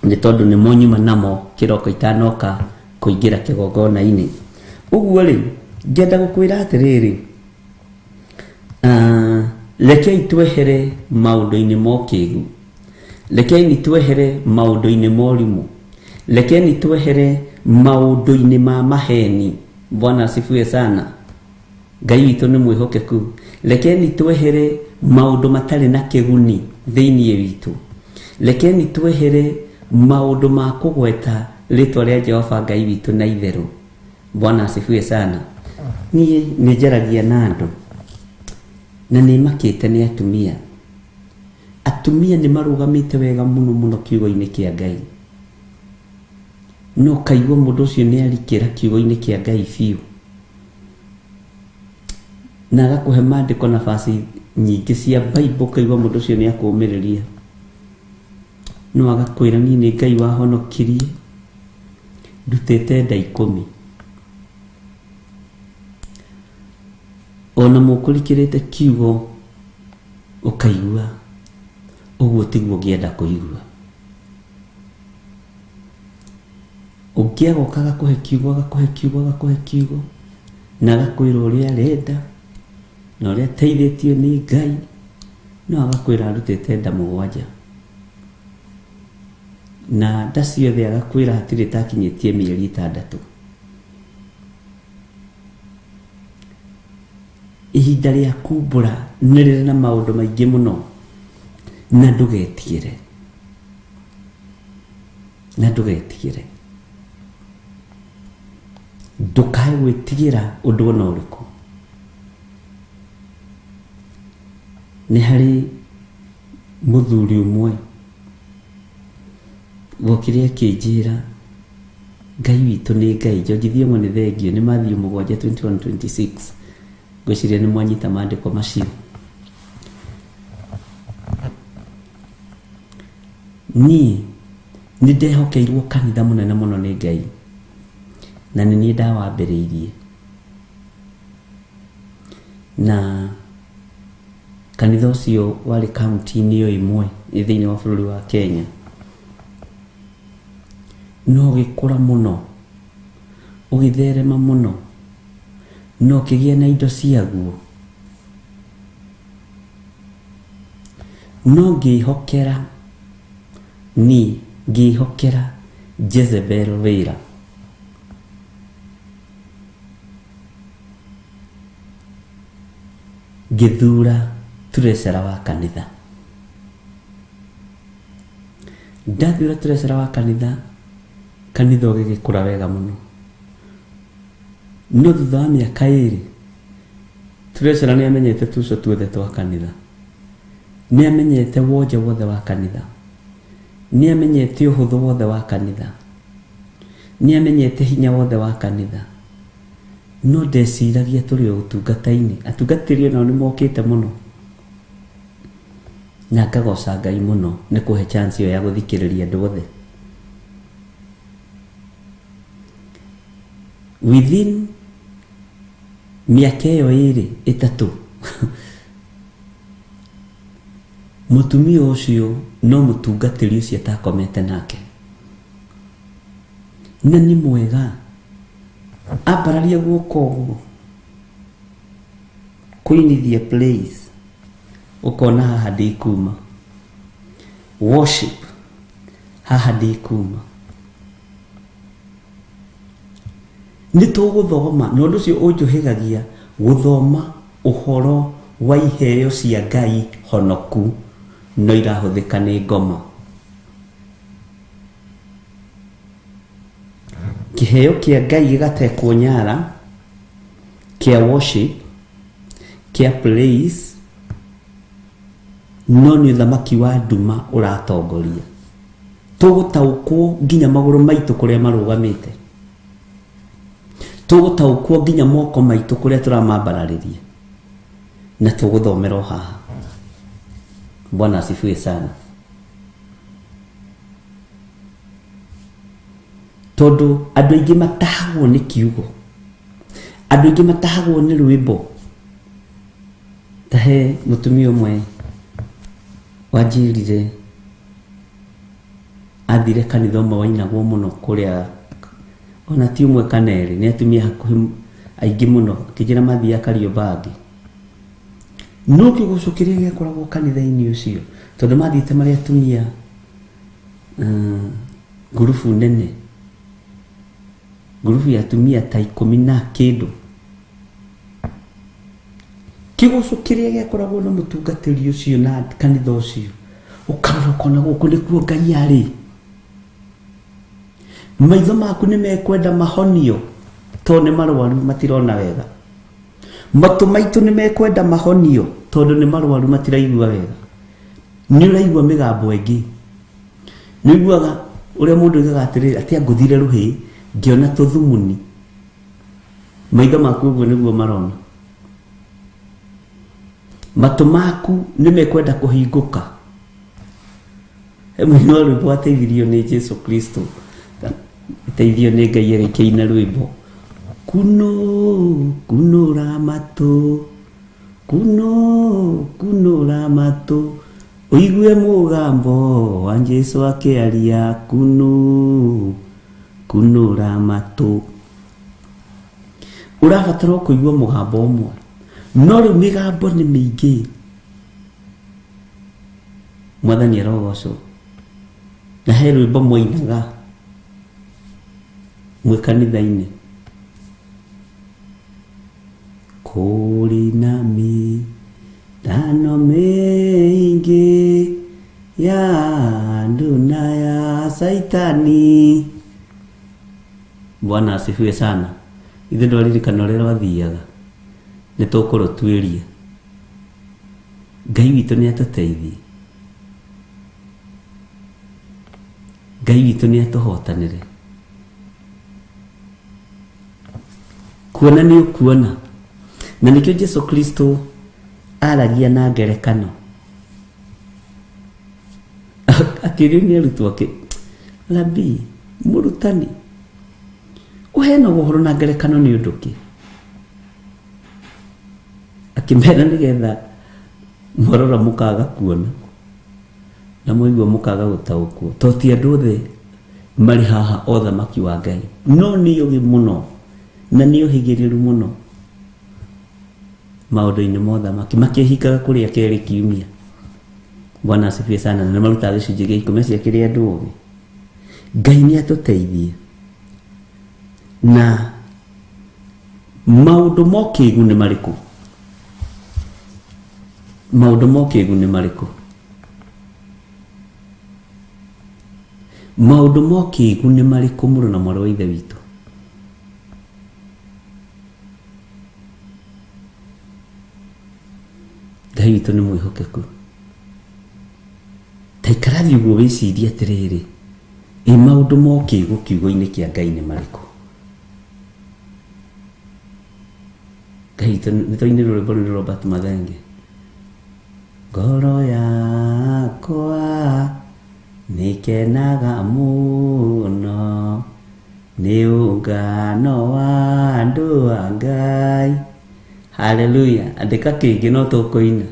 [SPEAKER 3] nĩ tondũ nĩmo nyuma namo kĩroko itanoka kũingĩra kĩgongona-inĩ. Ũguo rĩ, ngenda gũkwĩra atĩrĩrĩ, rekei twehere maũndũ-inĩ ma ũkĩgu, rekei twehere maũndũ-inĩ ma ũrimũ, rekei twehere maũndũ-inĩ ma maheni. Bwana asifiwe sana. Ngai witũ nĩ mwĩhokeku. Rekeni twehere maũndũ matarĩ na kĩguni thĩinĩ witũ. Rekeni twehere maũndũ ma kũgweta rĩtwa rĩa Jehova Ngai witũ na itherũ. Bwana asifiwe sana. Niĩ nĩ njaragia na andũ na nĩ makĩte nĩ atumia. Atumia nĩ marũgamĩte wega mũno mũno kiugo-inĩ kĩa Ngai. No kaigua mũndũ ũcio nĩ arikĩra kiugo-inĩ kĩa Ngai biũ, na agakũhe maandĩko na baci nyingĩ cia Bible, ũkaigua mũndũ ũcio nĩ akũũmĩrĩria. No agakwĩra niĩ nĩ Ngai wahonokirie, ndutĩte nda 10. Ona mũkũrikĩrĩte kiugo ũkaigua ũguo tiguo ũngĩenda kũigua. Ũngĩ agoka agakũhe kiugo, agakũhe kiugo, agakũhe kiugo, na agakwĩra ũrĩa arenda na ũrĩa ateithĩtio nĩ Ngai, no agakwĩra arutĩte nda 7, na nda ciothe agakwĩra hatirĩ takinyĩtie mĩeri 6. Ihinda rĩa kumbũra nĩ rĩrĩ na maũndũ maingĩ mũno, na ndũgetigĩre, na ndũgetigĩre, ndũkae gwĩtigĩra ũndũ ona ũrĩkũ. Nĩ harĩ mũthuri ũmwe wokire akĩnjĩra Ngai witũ nĩ Ngai. George Thiong'o nĩ thengio. Nĩ Matthew 7 21 26. Ngwĩciria nĩ mwanyita maandĩko macio. Niĩ nĩ ndehokeirwo kanitha mũnene mũno nĩ Ngai, na nĩ niĩ ndawambĩrĩirie, na kanitha ũcio warĩ kaunti-inĩ o ĩmwe thĩinĩ wa bũrũri wa Kenya, no ũgĩkũra mũno, ũgĩtherema mũno, na ũkĩgĩa na indo ciaguo. No ngĩhokera niĩ, ngĩhokera Jezebel wĩra. Ngĩthura treasurer wa kanitha. Ndathura treasurer wa kanitha, kanitha ũgĩgĩkũra wega mũno. No thutha wa mĩaka 2, treasurer nĩ amenyete tuco tuothe twa kanitha, nĩ amenyete wonje wothe wa kanitha, nĩ amenyete ũhũthũ wothe wa kanitha, nĩ amenyete hinya wothe wa kanitha. No ndeciragia tũrĩ o ũtungata-inĩ. Atungatĩri onao nĩ mokĩte mũno, na ngagoca Ngai mũno nĩ kũhe chance ĩyo ya gũthikĩrĩria andũ othe. Within mĩaka ĩyo 2 3, mũtumia ũcio no mũtungatĩri ũcio atakomete nake, na nĩ mwega, ambararia guoko ũguo kũinithia praise, ũkona haha ndĩkuma, worship haha ndĩkuma. Nĩ tũgũthoma, na ũndũ ũcio ũnjũhĩgagia gũthoma ũhoro wa iheo cia Ngai honoku no irahũthĩka nĩ ngoma. Kĩheo kĩa Ngai gĩgatekwo nyara, kĩa worship, kĩa praise, no nĩ ũthamaki wa nduma ũratongoria. Tũgũtaũkwo nginya magũrũ maitũ kũrĩa marũgamĩte. Tũgũtaũkwo nginya moko maitũ kũrĩa tũramambararĩria na tũgũthomera o haha. Bwana asifiwe sana. Tondũ andũ aingĩ matahagwo nĩ kiugo, andũ aingĩ matahagwo nĩ rwĩmbo. Ta he mũtumia ũmwe wanjĩrire athire kanitha ũmwe wainagwo mũno kũrĩa, ona ti ũmwe kana erĩ, nĩ atumia hakuhĩ aingĩ mũno, akĩnjĩra mathiaga Kariobangi. No kĩguco kĩrĩa gĩakoragwo kanitha-inĩ ũcio, tondũ mathiĩte marĩ atumia ngurubu nene, ngurubu ya atumia ta ikũmi na kĩndũ. Kĩguco kĩrĩa gĩakoragwo na mũtungatĩri ũcio na kanitha ũcio, ũkarora ũkona gũkũ nĩkuo Ngai arĩ. Maitho maku nĩ mekwenda mahonio tondũ nĩ marwaru matirona wega. Matũ maitũ nĩ mekwenda mahonio tondũ nĩ marwaru matiraigua wega. Nĩ ũraigua mĩgambo ĩngĩ. Nĩ ũiguaga ũrĩa mũndũ oigaga atĩrĩrĩ, atĩ angũthire rũhĩ ngĩona tũthumuni. Maitho maku ũguo nĩguo marona. Matũ maku nĩ mekwenda kũhingũka. He mũini wa rwĩmbo wateithirio nĩ Jesu Kristo, teithio nĩ Ngai agĩkĩina rwĩmbo, kuno kunũra matũ, kuno kunũra matũ, ũigue mũgambo wa Jesu akĩaria, kuno kunũra matũ. Ũrabatara o kũigua mũgambo ũmwe, no rĩu mĩgambo nĩ mĩingĩ. Mwathani arogocwo. Na he rwĩmbo mwainaga mwĩ kanitha-inĩ, kũrĩ na mĩtano mĩingĩ ya andũ na ya Saitani. Bwana asifiwe sana. Ithe ndwaririkana ũrĩa rwathiaga, nĩ tũkũrũtuĩria. Ngai witũ nĩ atũteithie, Ngai witũ nĩ atũhotanĩre. Kuona nĩ ũkuona, na nĩkĩo Jesu Kristo aragia na ngerekano. Akĩũrio nĩ arutwo ake, Rabii, mũrutani, ũheanaga ũhoro na ngerekano nĩ ũndũ kĩ? Akĩmera nĩgetha mwarora mũkaga kuona na mwaigua mũkaga gũtaũkwo, to ti andũ othe marĩ haha o thamaki wa Ngai, no nĩ ũgĩ mũno na nĩ ũhĩgĩrĩru mũno maũndũ-inĩ ma ũthamaki, makĩhingaga kũrĩa kerĩ kiumia. Bwana asifiwe sana. Na nĩ marutaga gĩcunjĩ gĩa ikũmi cia kĩrĩa andũ ogĩ. Ngai nĩ atũteithie na maũndũ ma ũkĩgu nĩ marĩkũ? Maũndũ ma ũkĩgu nĩ marĩkũ? Maũndũ ma ũkĩgu nĩ marĩkũ mũrũ na mwarĩ wa Ithe witũ? Ngai witũ nĩ mwĩhokeku. Ta ikara thĩ ũguo wĩcirie atĩrĩrĩ, ĩ maũndũ ma ũkĩgu kiugo-inĩ kĩa Ngai nĩ marĩkũ? Ngai witũ nĩ twainĩrwo rwĩmbo rũu nĩ Robert Mathenge. Ngoro yakwa nĩkenaga mũno nĩ ũngano wa andũ a Ngai. Haleluya. Andĩka kĩngĩ no tũkũina.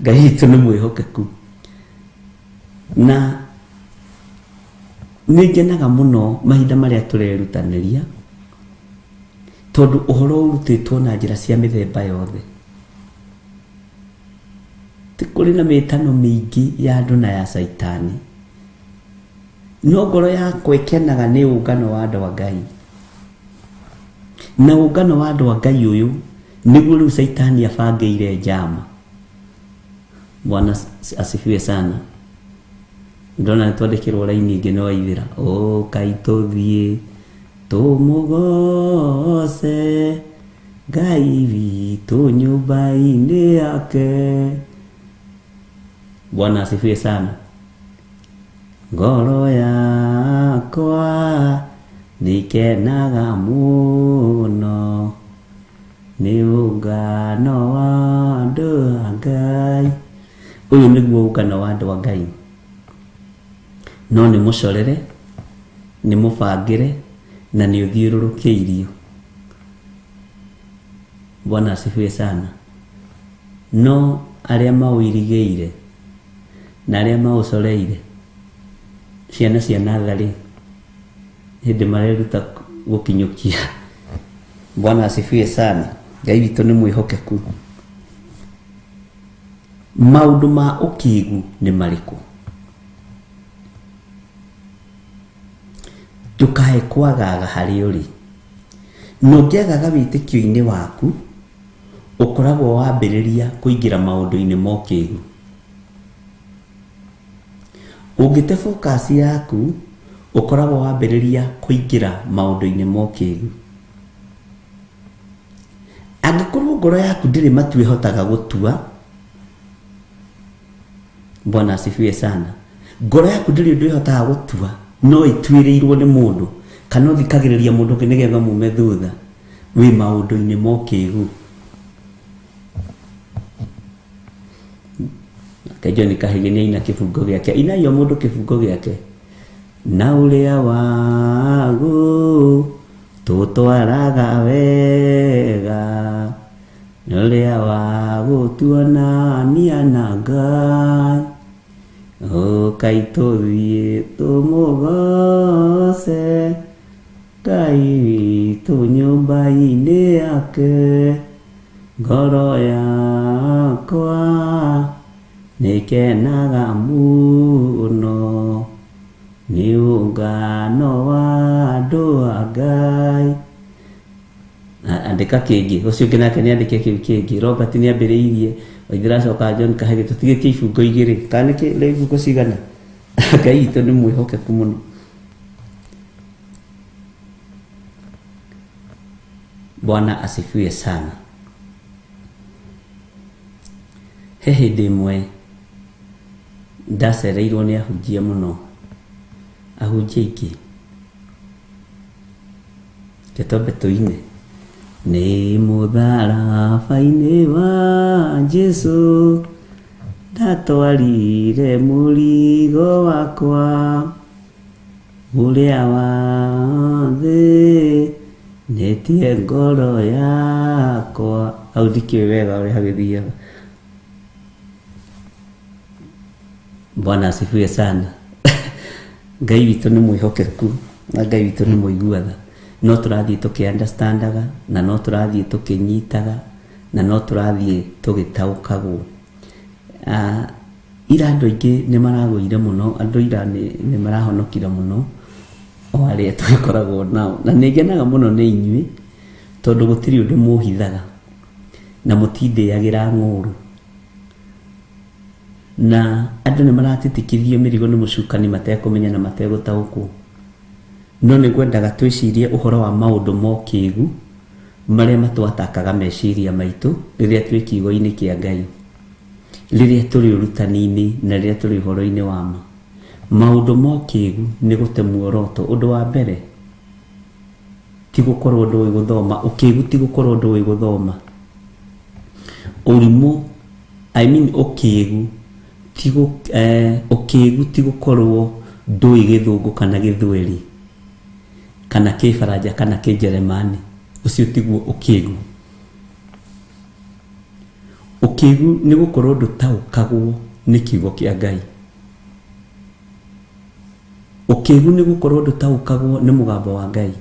[SPEAKER 3] Ngai witũ nĩ mwĩhokeku. Na nĩ ngenaga mũno mahinda marĩa tũrerutanĩria, tondũ ũhoro ũrutĩtwo na njĩra cia mĩthemba yothe. Ti kũrĩ na mĩtano mĩingĩ ya andũ na ya Caitani, no ngoro yakwa ĩkenaga nĩ ũngano wa andũ a Ngai. Na ũngano wa andũ a Ngai ũyũ nĩguo rĩu Caitani abangĩire njama. Bwana asifiwe sana. Ndona nĩ twandĩkĩrwo raini ĩngĩ no aithĩra. Ũkai tũthiĩ tũmũgoce Ngai witũ nyũmba-inĩ yake. Bwana asifiwe sana. Ngoro yakwa Nĩkenaga mũno nĩ ũngano wa andũ a Ngai. Ũyũ nĩguo ũngano wa andũ a Ngai. No nĩ mũcorere, nĩ mũbangĩre na nĩ ũthiũrũrũkĩirio. Bwana asifiwe sana. No arĩa maũirigĩire na arĩa maũcoreire ciana cia natharĩ hĩndĩ mareruta gũkinyũkia. Bwana asifiwe sana. Ngai witũ nĩ mwĩhokeku. Maũndũ ma ũkĩgu nĩ marĩkũ? Ndũkae kwagaga harĩa ũrĩ. Na ũngĩagaga wĩtĩkio-inĩ waku, ũkoragwo wambĩrĩria kũingĩra maũndũ-inĩ ma ũkĩgu. Ũngĩte focus yaku, ũkoragwo wambĩrĩria kũingĩra maũndũ-inĩ ma ũkĩgu. Angĩkorwo ngoro yaku ndĩrĩ matua ĩhotaga gũtua, Bwana asifiwe sana. Ngoro yaku ndĩrĩ ũndũ ĩhotaga gũtua, no ĩtuĩrĩirwo nĩ mũndũ kana ũthikagĩrĩria mũndũ ũngĩ nĩgetha mume thutha, wĩ maũndũ-inĩ ma ũkĩgu. Nake John Kahigi nĩ aina kĩbungo gĩake, inai o mũndũ kĩbungo gĩake. Na ũrĩa wagu tũtwaraga wega, na ũrĩa wagũtuonania na Ngai, ũkai tũthiĩ tũmũgoce Ngai witũ nyũmba-inĩ yake. Ngoro yakwa nĩkenaga mũno nĩ ũngano wa andũ a Ngai. Andĩka kĩngĩ, ũcio ũngĩ nake nĩ andĩke kĩu kĩngĩ. Robert nĩ ambĩrĩirie, waithĩra acoka John Kahigi, tũtigĩtie ibungo igĩrĩ kana nĩ ibungo cigana? Ngai witũ nĩ mwĩhokeku mũno. Bwana asifiwe sana. He hĩndĩ ĩmwe ndacereirwo nĩ ahunjia mũno, ahunjia aingĩ. Reke twambe tũine. Nĩ mũtharaba-inĩ wa Jesũ ndatwarire mũrigo wakwa ũrĩa wa thĩ nĩtie ngoro yakwa. Hau ndikĩũĩ wega ũrĩa hagĩthiaga. Bwana asifiwe sana. Ngai witũ nĩ mwĩhokeku na Ngai witũ nĩ mũigua tha. No tũrathiĩ tũkĩ-understandaga na no tũrathiĩ tũkĩnyitaga na no tũrathiĩ tũgĩtaũkagwo. Ira andũ aingĩ nĩ maragũire mũno, andũ ira nĩ marahonokire mũno o arĩa tũgĩkoragwo nao. Na nĩ ngenaga mũno nĩ inyuĩ tondũ gũtirĩ ũndũ mũhithaga na mũtindĩagĩra ng'ũrũ. Na andũ nĩ maratitikithio mĩrigo nĩ mũcukani matekũmenya na mategũtaũkwo. No nĩ ngwendaga twĩcirie ũhoro wa maũndũ ma ũkĩgu marĩa matwatakaga meciria maitũ rĩrĩa twĩ kiugo-inĩ kĩa Ngai, rĩrĩa tũrĩ ũrutani-inĩ na rĩrĩa tũrĩ ũhoro-inĩ wa ma. Maũndũ ma ũkĩgu nĩ gũte muoroto. Ũndũ wa mbere ti gũkorwo ndũĩ gũthoma, ũkĩgu ti gũkorwo ndũĩ gũthoma. Ũrimũ, I mean ũkĩgu ti ũkĩgu ti gũkorwo ndũĩ gĩthũngũ kana gĩthweri kana kĩbaranja kana kĩnjeremani, ũcio tiguo ũkĩgu. Ũkĩgu nĩ gũkorwo ndũtaũkagwo nĩ kiugo kĩa Ngai. Ũkĩgu nĩ gũkorwo ndũtaũkagwo nĩ mũgambo wa Ngai.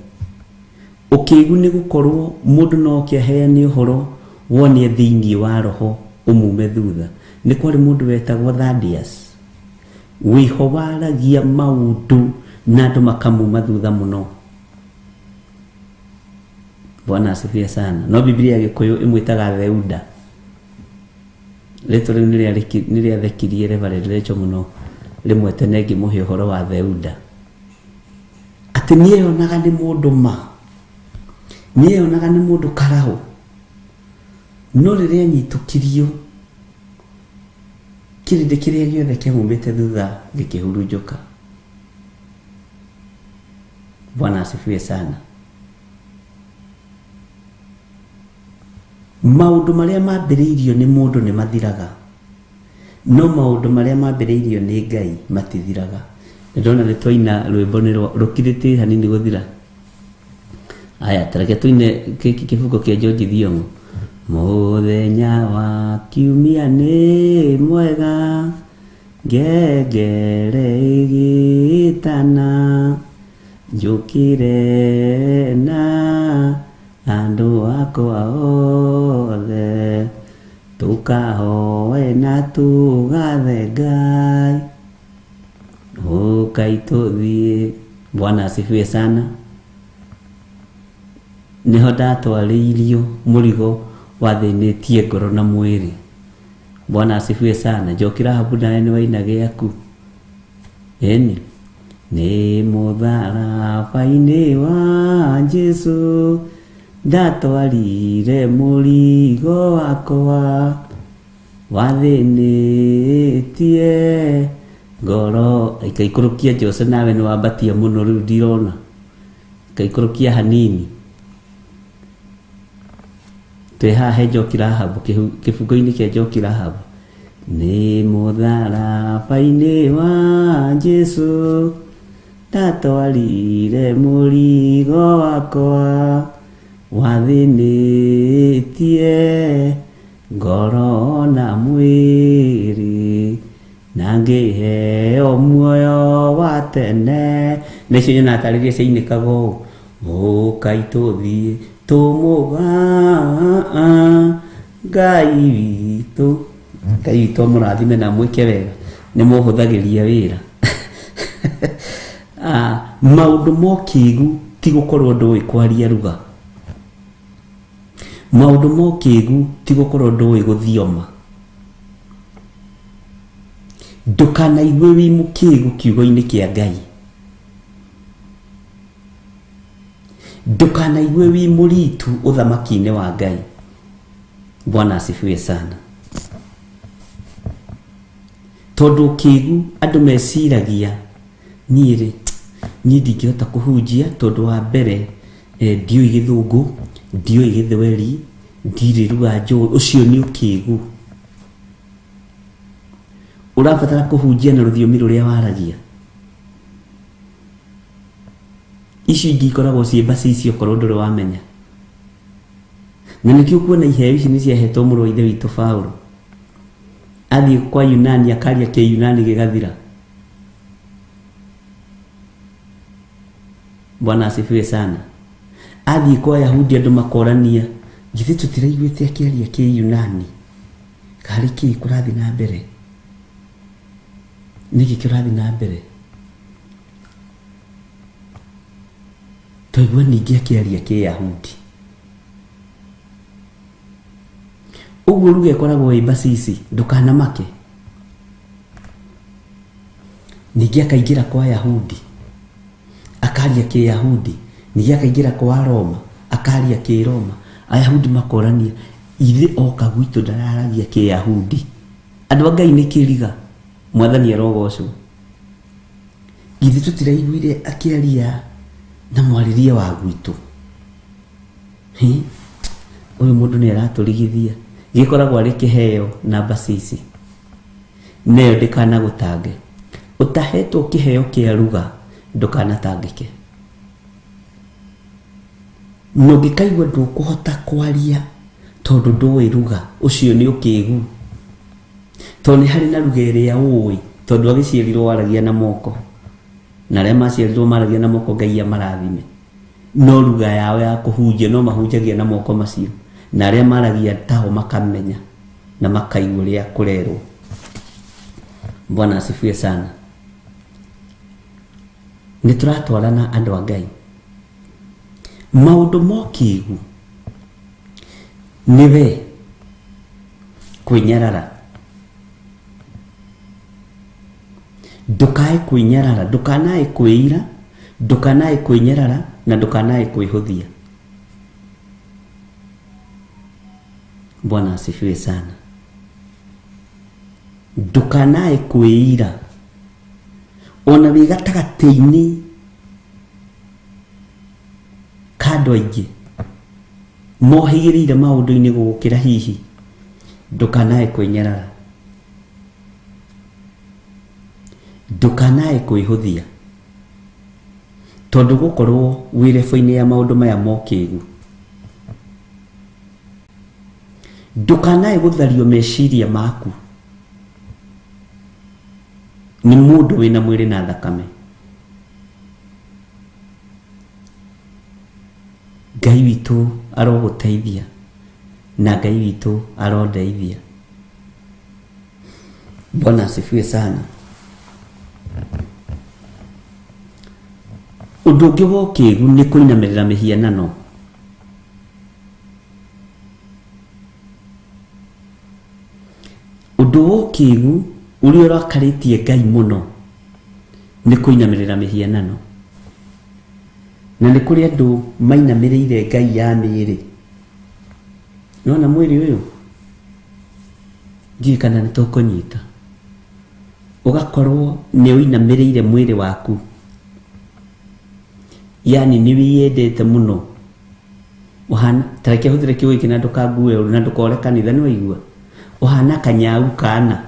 [SPEAKER 3] Ũkĩgu nĩ gũkorwo mũndũ no oke aheane ũhoro wonie thĩinĩ wa roho ũmume thutha. Nĩ kwarĩ mũndũ wetagwo Thaddeus, wĩho waragia maũndũ na andũ makamuma thutha mũno. Bwana asifiwe sana. No Biblia ya Gĩkũyũ ĩmwĩtaga Theuda. Rĩtwa rĩu nĩ rĩathekirie Reverend Rachel mũno rĩmwe tene ngĩmũhe ũhoro wa Theuda. Atĩ nĩeyonaga nĩ mũndũ ma, nĩeyonaga nĩ mũndũ karaũ, no rĩrĩa anyitũkirio kĩrĩndĩ kĩrĩa gĩothe kĩamumĩte thutha gĩkĩhurunjũka. Bwana asifiwe sana. Maũndũ marĩa mambĩrĩirio nĩ mũndũ nĩ mathiraga, no maũndũ marĩa mambĩrĩirio nĩ Ngai matithiraga. Ndĩrona nĩ twaina rwĩmbo nĩ rũkirĩte hanini gũthira. Aya, tareke tũine gĩkĩ kĩbungo kĩa George Thiong'o. Mũthenya wa kiumia nĩ mwega, ngengere ĩgĩtana, njũkĩre na andũ akwa othe, tũkahoe na tũgathe Ngai, ũkai tũthiĩ. Bwana asifiwe sana. Nĩho ndatwarĩirio mũrigo wathĩnĩtie ngoro na mwĩrĩ. Bwana asifiwe sana. Njoki Rahabu nawe nĩ waina gĩaku. Ĩni nĩ mũtharaba-inĩ wa Jesũ ndatwarire mũrigo wakwa wathĩnĩtie ngoro. Ikaikũrũkia Jose, nawe nĩ wambatia mũno rĩu ndirona. Ikaikũrũkia hanini. Twĩ haha he Njoki Rahabu, kĩbungo-inĩ kĩa Njoki Rahabu. Nĩ mũtharaba-inĩ wa Jesũ ndatwarire mũrigo wakwa wathĩnĩtie ngoro na mwĩrĩ, na ngĩheo muoyo wa tene. Nĩcio nyonaga tarĩria ciainĩkaga ũũ, ũkai tũthiĩ tũmũga Ngai witũ. Ngai witũ amũrathime na mwĩke wega, nĩ mũhũthagĩria wĩra. Maũndũ ma ũkĩgu ti gũkorwo ndũĩ kwaria ruga. Maũndũ ma ũkĩgu ti gũkorwo ndũĩ gũthioma. Ndũkanaigue wĩ mũkĩgu kiugo-inĩ kĩa Ngai. Ndũkanaigue wĩ mũritu ũthamaki-inĩ wa Ngai. Bwana asifiwe sana. Tondũ ũkĩgu andũ meciragia niĩ rĩ, niĩ ndingĩhota kũhunjia tondũ wa mbere ndiũĩ gĩthũngũ, ndiũĩ gĩthweri, ndirĩ lugha njũĩ. Ũcio nĩ ũkĩgu. Ũrabatara kũhunjia na rũthiomi rũrĩa waragia. Icio ingĩ ikoragwo ciĩ mbacici okorwo ndũrĩ wamenya. Na nĩkĩo ũkuona iheo ici nĩ ciahetwo mũrũ wa ithe witũ Paulo. Athiĩ kwa Yunani akaria kĩyunani gĩgathira. Bwana asifiwe sana. Athiĩ kwa Yahudi andũ makorania, githĩ tũtiraiguĩte akĩaria kĩyunani, karĩ kĩĩ kũrathiĩ na mbere? Nĩkĩ kĩrathiĩ na mbere? Twaigua ningĩ akĩaria kĩyahudi. Ũguo ruga ĩkoragwo ĩ mbacici, ndũkanamake. Ningĩ akaingĩra kwa Yahudi akaria kĩyahudi, ningĩ akaingĩra kwa Roma akaria kĩroma. Ayahudi makorania, ithe oka gwitũ ndararagia kĩyahudi. Andũ a Ngai nĩ kĩriga, mwathani arogocwo. Githĩ tũtiraiguire akĩaria na mwarĩrie wa gwitũ? Ũyũ mũndũ nĩ aratũrigithia. Gĩkoragwo arĩ kĩheo na mbacici, neyo ndĩkanagũtange. Ũtahetwo kĩheo kĩa ruga ndũkanatangĩke. Na ũngĩkaigua ndũkũhota kwaria tondũ ndũĩ ruga, ũcio nĩ ũkĩgu. Tondũ nĩ harĩ na ruga ĩrĩa ũĩ, tondũ agĩciarirwo waragia na moko, na arĩa maciarirwo maragia na moko Ngai amarathime. No ruga yao ya kũhunjia no mahunjagia na moko macio, na arĩa maragia tao makamenya na makaigua ũrĩa kũrerwo. Bwana asifiwe sana. Nĩ tũratwarana andũ a Ngai. Maũndũ ma ũkĩgu nĩwe kwĩnyarara. Ndũkae kwĩnyarara, ndũkanae kwĩira, ndũkanae kwĩnyarara na ndũkanae kwĩhũthia. Bwana asifiwe sana. Ndũkanae kwĩira ona wĩ gatagatĩ-inĩ Andũ aingĩ mohĩgĩrĩire maũndũ-inĩ gũgũkĩra. Hihi ndũkanae kwĩnyarara, ndũkanae kwĩhũthia, tondũ gũkorwo wĩ rebo-inĩ ya maũndũ maya mokĩgu. Ndũkanae gũthario meciria maku nĩ mũndũ wĩna mwĩrĩ na thakame. Ngai witũ arogũteithia na Ngai witũ arondeithia. Bwana asifiwe sana. Ũndũ ũngĩ wa ũkĩgu nĩ kũinamĩrĩra mĩhianano. Ũndũ wa ũkĩgu ũrĩa ũrakarĩtie Ngai mũno nĩ kũinamĩrĩra mĩhianano. Na nĩ kũrĩ andũ mainamĩrĩire ngai ya mĩĩrĩ. Nĩwona mwĩrĩ ũyũ, ndiũĩ kana nĩ tũkũnyita, ũgakorwo nĩ ũinamĩrĩire mwĩrĩ waku, yani nĩ wĩyendete mũno. Ũhana ta reke hũthĩre kiugo gĩkĩ na ndũkangue ũru na ndũkore kanitha, nĩ waigua? Ũhana kanyau kana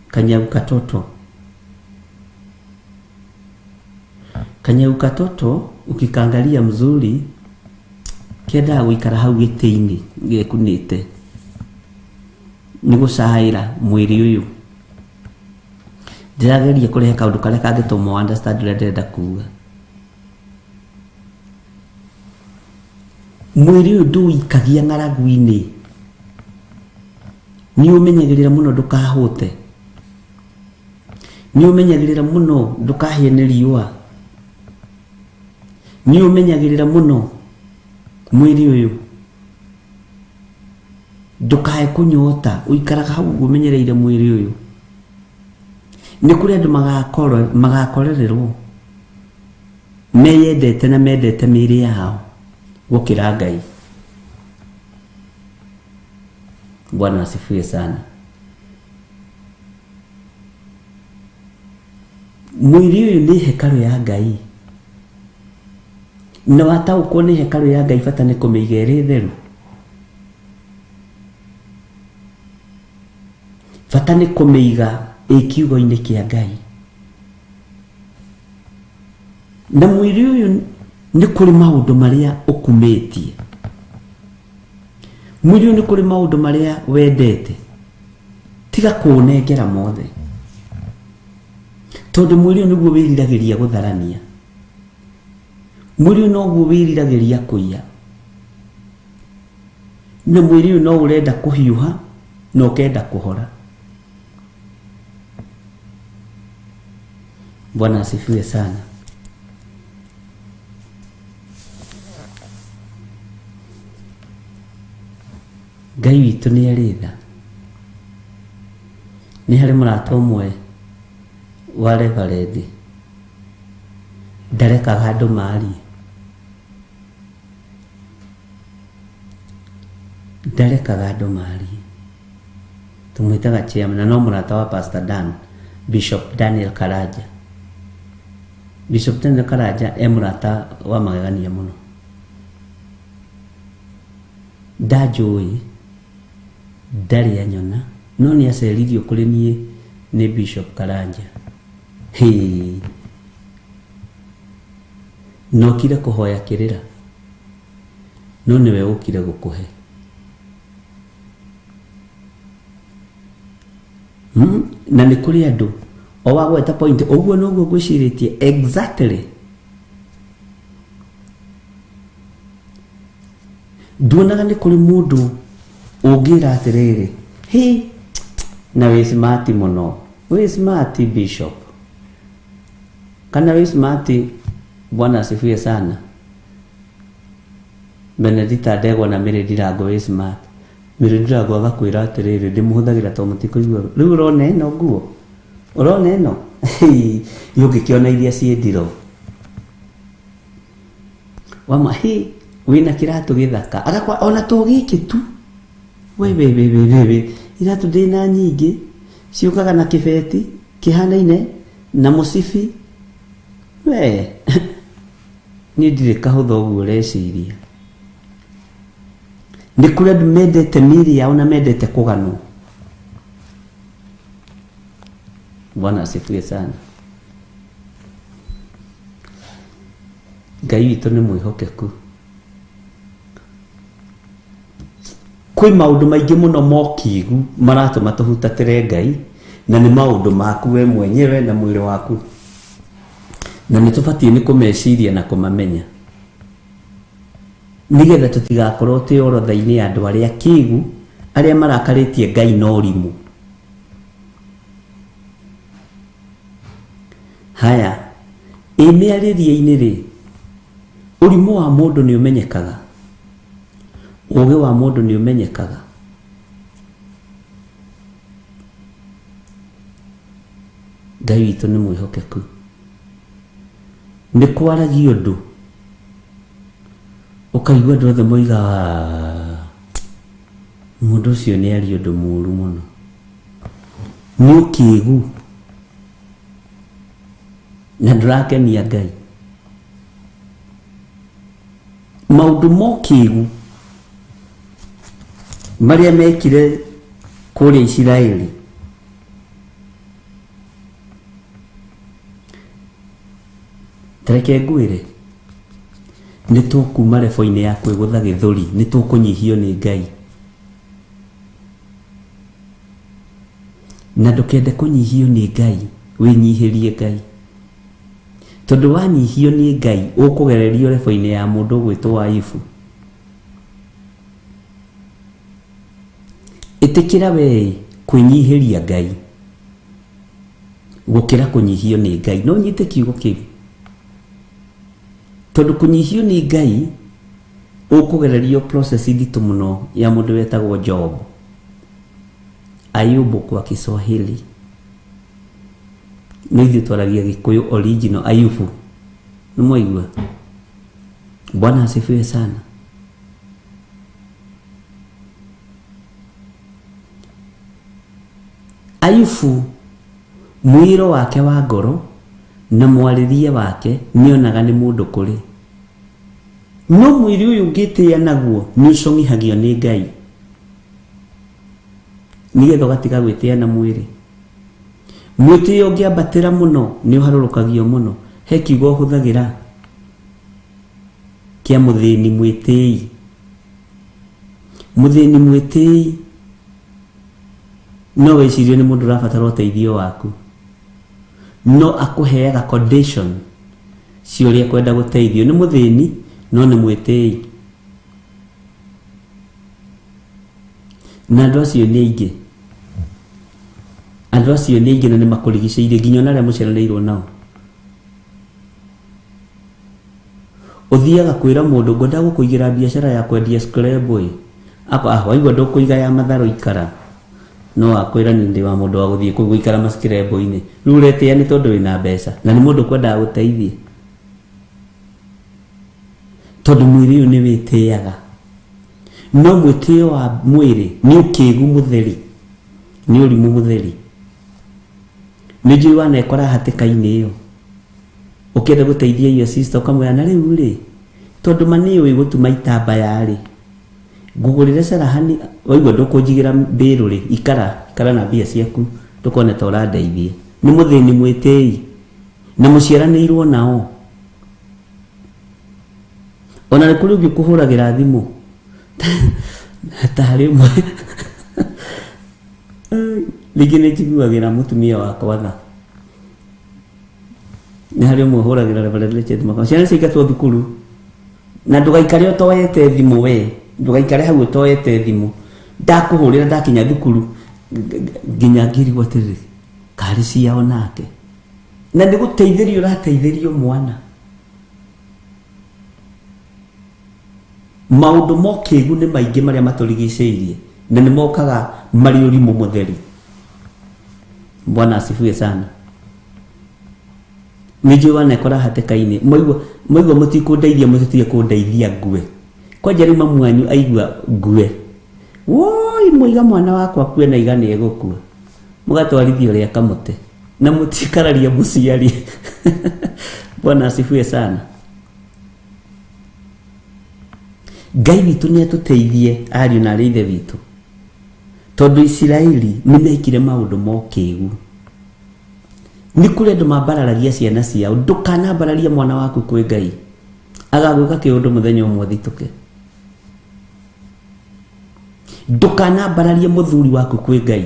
[SPEAKER 3] kanyau katoto. Kanyau katoto ukikaangalia mzuri kendaga gũikara hau gĩtĩ-inĩ gekunĩte nĩ gũcaĩra mwĩrĩ ũyũ. Ndĩrageria kũrehe kaũndũ karĩa kangĩtũma ũ understand ũrĩa ndĩrenda kuga. Mwĩrĩ ũyũ ndũwĩikagia ng'aragu-inĩ, nĩ ũmenyagĩrĩra mũno ndũkahũte, nĩ ũmenyagĩrĩra mũno ndũkahĩe nĩ riũa, nĩ ũmenyagĩrĩra mũno mwĩrĩ ũyũ ndũkae kũnyota, ũikaraga hau ũguo ũmenyereire mwĩrĩ ũyũ. Nĩ kũrĩ andũ magakorererwo meyendete na mendete mĩĩrĩ yao gũkĩra Ngai. Bwana asifiwe sana. Mwĩrĩ ũyũ nĩ hekarũ ya Ngai, na wataũkwo nĩ hekarũ ya Ngai bata nĩ kũmĩiga ĩrĩ theru, bata nĩ kũmĩiga ĩ kiugo-inĩ kĩa Ngai. Na mwĩrĩ ũyũ nĩ kũrĩ maũndũ marĩa ũkumĩtie, mwĩrĩ ũyũ nĩ kũrĩ maũndũ marĩa wendete, tiga kũũnengera mothe, tondũ mwĩrĩ ũyũ nĩguo wĩriragĩria gũtharania, mwĩrĩ ũyũ noguo wĩriragĩria kũiya, na mwĩrĩ ũyũ no ũrenda kũhiũha na ũkenda kũhora. Bwana asifiwe sana. Ngai witũ nĩ arĩ tha. Nĩ harĩ mũrata ũmwe wa reverend ndarekaga andũ marie, ndarekaga andũ marie. Tũmwĩtaga chairman na no mũrata wa Pastor Dan, Bishop Daniel Karanja. Bishop Daniel Karanja e mũrata wa magegania mũno. Ndanjũĩ, ndarĩ anyona, no nĩ aceririo kũrĩ niĩ nĩ Bishop Karanja. Hĩ! Nokire kũhoya kĩrĩra, no nĩwe ũkire gũkũhe. Na nĩ kũrĩ andũ o wagweta point ũguo noguo ngwĩcirĩtie exactly. Nduonaga nĩ kũrĩ mũndũ ũngĩra atĩrĩrĩ, hĩ, na wĩ smart mũno, wĩ smart bishop, kana wĩ smart. Bwana asifiwe sana. Benedita Ndegwa na Mary Ndirango, wĩ smart. Mary Ndirango agakwĩra atĩrĩrĩ, ndĩmũhũthagĩra tondũ mũtikũigua. Rĩu ũrona ĩno nguo, ũrona ĩno ũngĩkĩona iria ciĩ ndiro wama hĩ, wĩna kĩratũ gĩthaka, agakwa ona to gĩkĩ tu. We we we we we we, iratũ ndĩna nyingĩ ciũkaga na kĩbeti kĩhanaine na mũcibi. We Niĩ ndirĩ kahũtha ũguo ũreciria. Nĩ kũrĩ andũ mendete mĩĩrĩ yao na mendete kũganwo. Bwana asifiwe sana. Ngai witũ nĩ mwĩhokeku. Kwĩ maũndũ maingĩ mũno mokigu maratũma tũhutatĩre Ngai, na nĩ maũndũ maku we mwenyewe na mwĩrĩ waku, na nĩ tũbatiĩ nĩ kũmeciria na kũmamenya nĩgetha tũtigakorwo twĩ orodha-inĩ ya andũ arĩa akĩgu arĩa marakarĩtie Ngai na ũrimũ. Haya, ĩ mĩarĩrie-inĩ rĩ, ũrimũ wa mũndũ nĩ ũmenyekaga? Ũgĩ wa mũndũ nĩ ũmenyekaga? Ngai witũ nĩ mwĩhokeku. Nĩ kwaragia ũndũ ũkaigua andũ othe moiga "Ah, mũndũ ũcio nĩ aria ũndũ mũru mũno. Nĩ ũkĩgu na ndũrakenia Ngai. Maũndũ ma ũkĩgu marĩa mekire kũrĩa Isiraeli tareke ngwĩre nĩ tũkuma rebo-inĩ ya kwĩgũtha gĩthũri nĩ tũkũnyihio nĩ Ngai na ndũkende kũnyihio nĩ Ngai wĩnyihĩrie Ngai tondũ wanyihio nĩ Ngai ũkũgererio rebo-inĩ ya mũndũ ũgwĩtwo Ayubu. Ĩtĩkĩra we kwĩnyihĩria Ngai gũkĩra kũnyihio nĩ Ngai. No nyite kiugo kĩu tondũ kũnyihio nĩ Ngai ũkũgererio process nditũ mũno ya mũndũ wetagwo Job, Ayubu kwa Kiswahili. No ithuĩ twaragia Gĩkũyũ original Ayubu. Nĩ mwaigua? Bwana asifiwe sana. Ayubu mwĩro wake wa ngoro na mwarĩrie wake nĩonaga nĩ mũndũ kũrĩ. No mwĩrĩ ũyũ ũngĩtĩĩa naguo nĩ ũcong'ihagio nĩ Ngai nĩgetha ũgatiga gwĩtĩĩa na mwĩrĩ. Mwĩtĩo ũngĩambatĩra mũno nĩ ũharũrũkagio mũno. He kiugo ũhũthagĩra kĩa mũthĩni mwĩtĩi. Mũthĩni mwĩtĩi no wĩcirie nĩ mũndũ ũrabatara ũteithio waku, no akũheaga condition cia ũrĩa ekwenda gũteithio. Nĩ mũthĩni no nĩ mwĩtĩi. Na andũ acio nĩ aingĩ. Andũ acio nĩ aingĩ na nĩ makũrigicĩirie nginya ona arĩa mũciaranĩirwo nao. Ũthiaga kwĩra mũndũ ngwenda gũkũigĩra biacara ya kwendia scrabble ĩ. Akwa ah waigua ndũkũiga ya matharũ ikara. No akwĩra niĩ ndĩ wa mũndũ wa gũthiĩ kũu gũikara ma scrabble-inĩ. Rĩu ũretĩa nĩ tondũ wĩna mbeca na nĩ mũndũ ũkwendaga gũteithia. Tondũ mwĩrĩ ũyũ nĩ wĩtĩaga. No mwĩtĩo wa mwĩrĩ nĩ ũkĩgu mũtheri, nĩ ũrimũ mũtheri. Nĩ njũĩ wanekora hatĩka-inĩ ĩyo ũkĩenda gũteithia your sister ũkamwĩra na rĩu rĩ tondũ ma nĩ ũĩ gũtuma itambaya rĩ ngũgũrĩre carahani waigua ndũkũnjigĩra mbĩrũ rĩ ikara ikara na mbia ciaku ndũkone ta ũrandeithia. Nĩ mũthĩni mwĩtĩi na mũciaranĩirwo nao. Ona nĩ kũrĩ ũngĩ ũkũhũragĩra thimũ ta harĩ ũmwe rĩngĩ nĩ njiguagĩra mũtumia wakwa tha. Nĩ harĩ ũmwe ũhũragĩra Reverend Richard Makau, ciana ciaingatwo thukuru na ndũgaikare ũtoete thimũ we, ndũgaikare hau ũtoete thimũ. Ndakũhũrĩra ndakinya thukuru nginya ngĩrigwo atĩrĩrĩ, karĩ ciao nake. Na nĩ gũteithĩrio ũrateithĩrio mwana. Maũndũ ma ũkĩgu nĩ maingĩ marĩa matũrigicĩirie na nĩ mokaga marĩ ũrimũ mũtheri. Bwana asifiwe sana. Nĩ njũĩ wanekora hatĩka-inĩ mwaigua mwaigua mũtikũndeithia mũtitige kũndeithia ngue. Kwanja rĩu mamu wanyu aigua ngue. Woi mwaiga mwana wakwa akue na iga nĩ egũkua. Mũgatwarithia ũrĩa kamũtĩ na mũtikararia mũciari. Bwana asifiwe sana. Ngai witũ nĩ atũteithie ariũ na arĩ ithe witũ, tondũ Isiraeli nĩ mekire maũndũ ma ũkĩgu. Nĩ kũrĩ andũ mambararagia ciana ciao. Ndũkanambararie mwana waku kwĩ Ngai, agagwĩka kĩũndũ mũthenya ũmwe ũthitũke. Ndũkanambararie mũthuri waku kwĩ Ngai,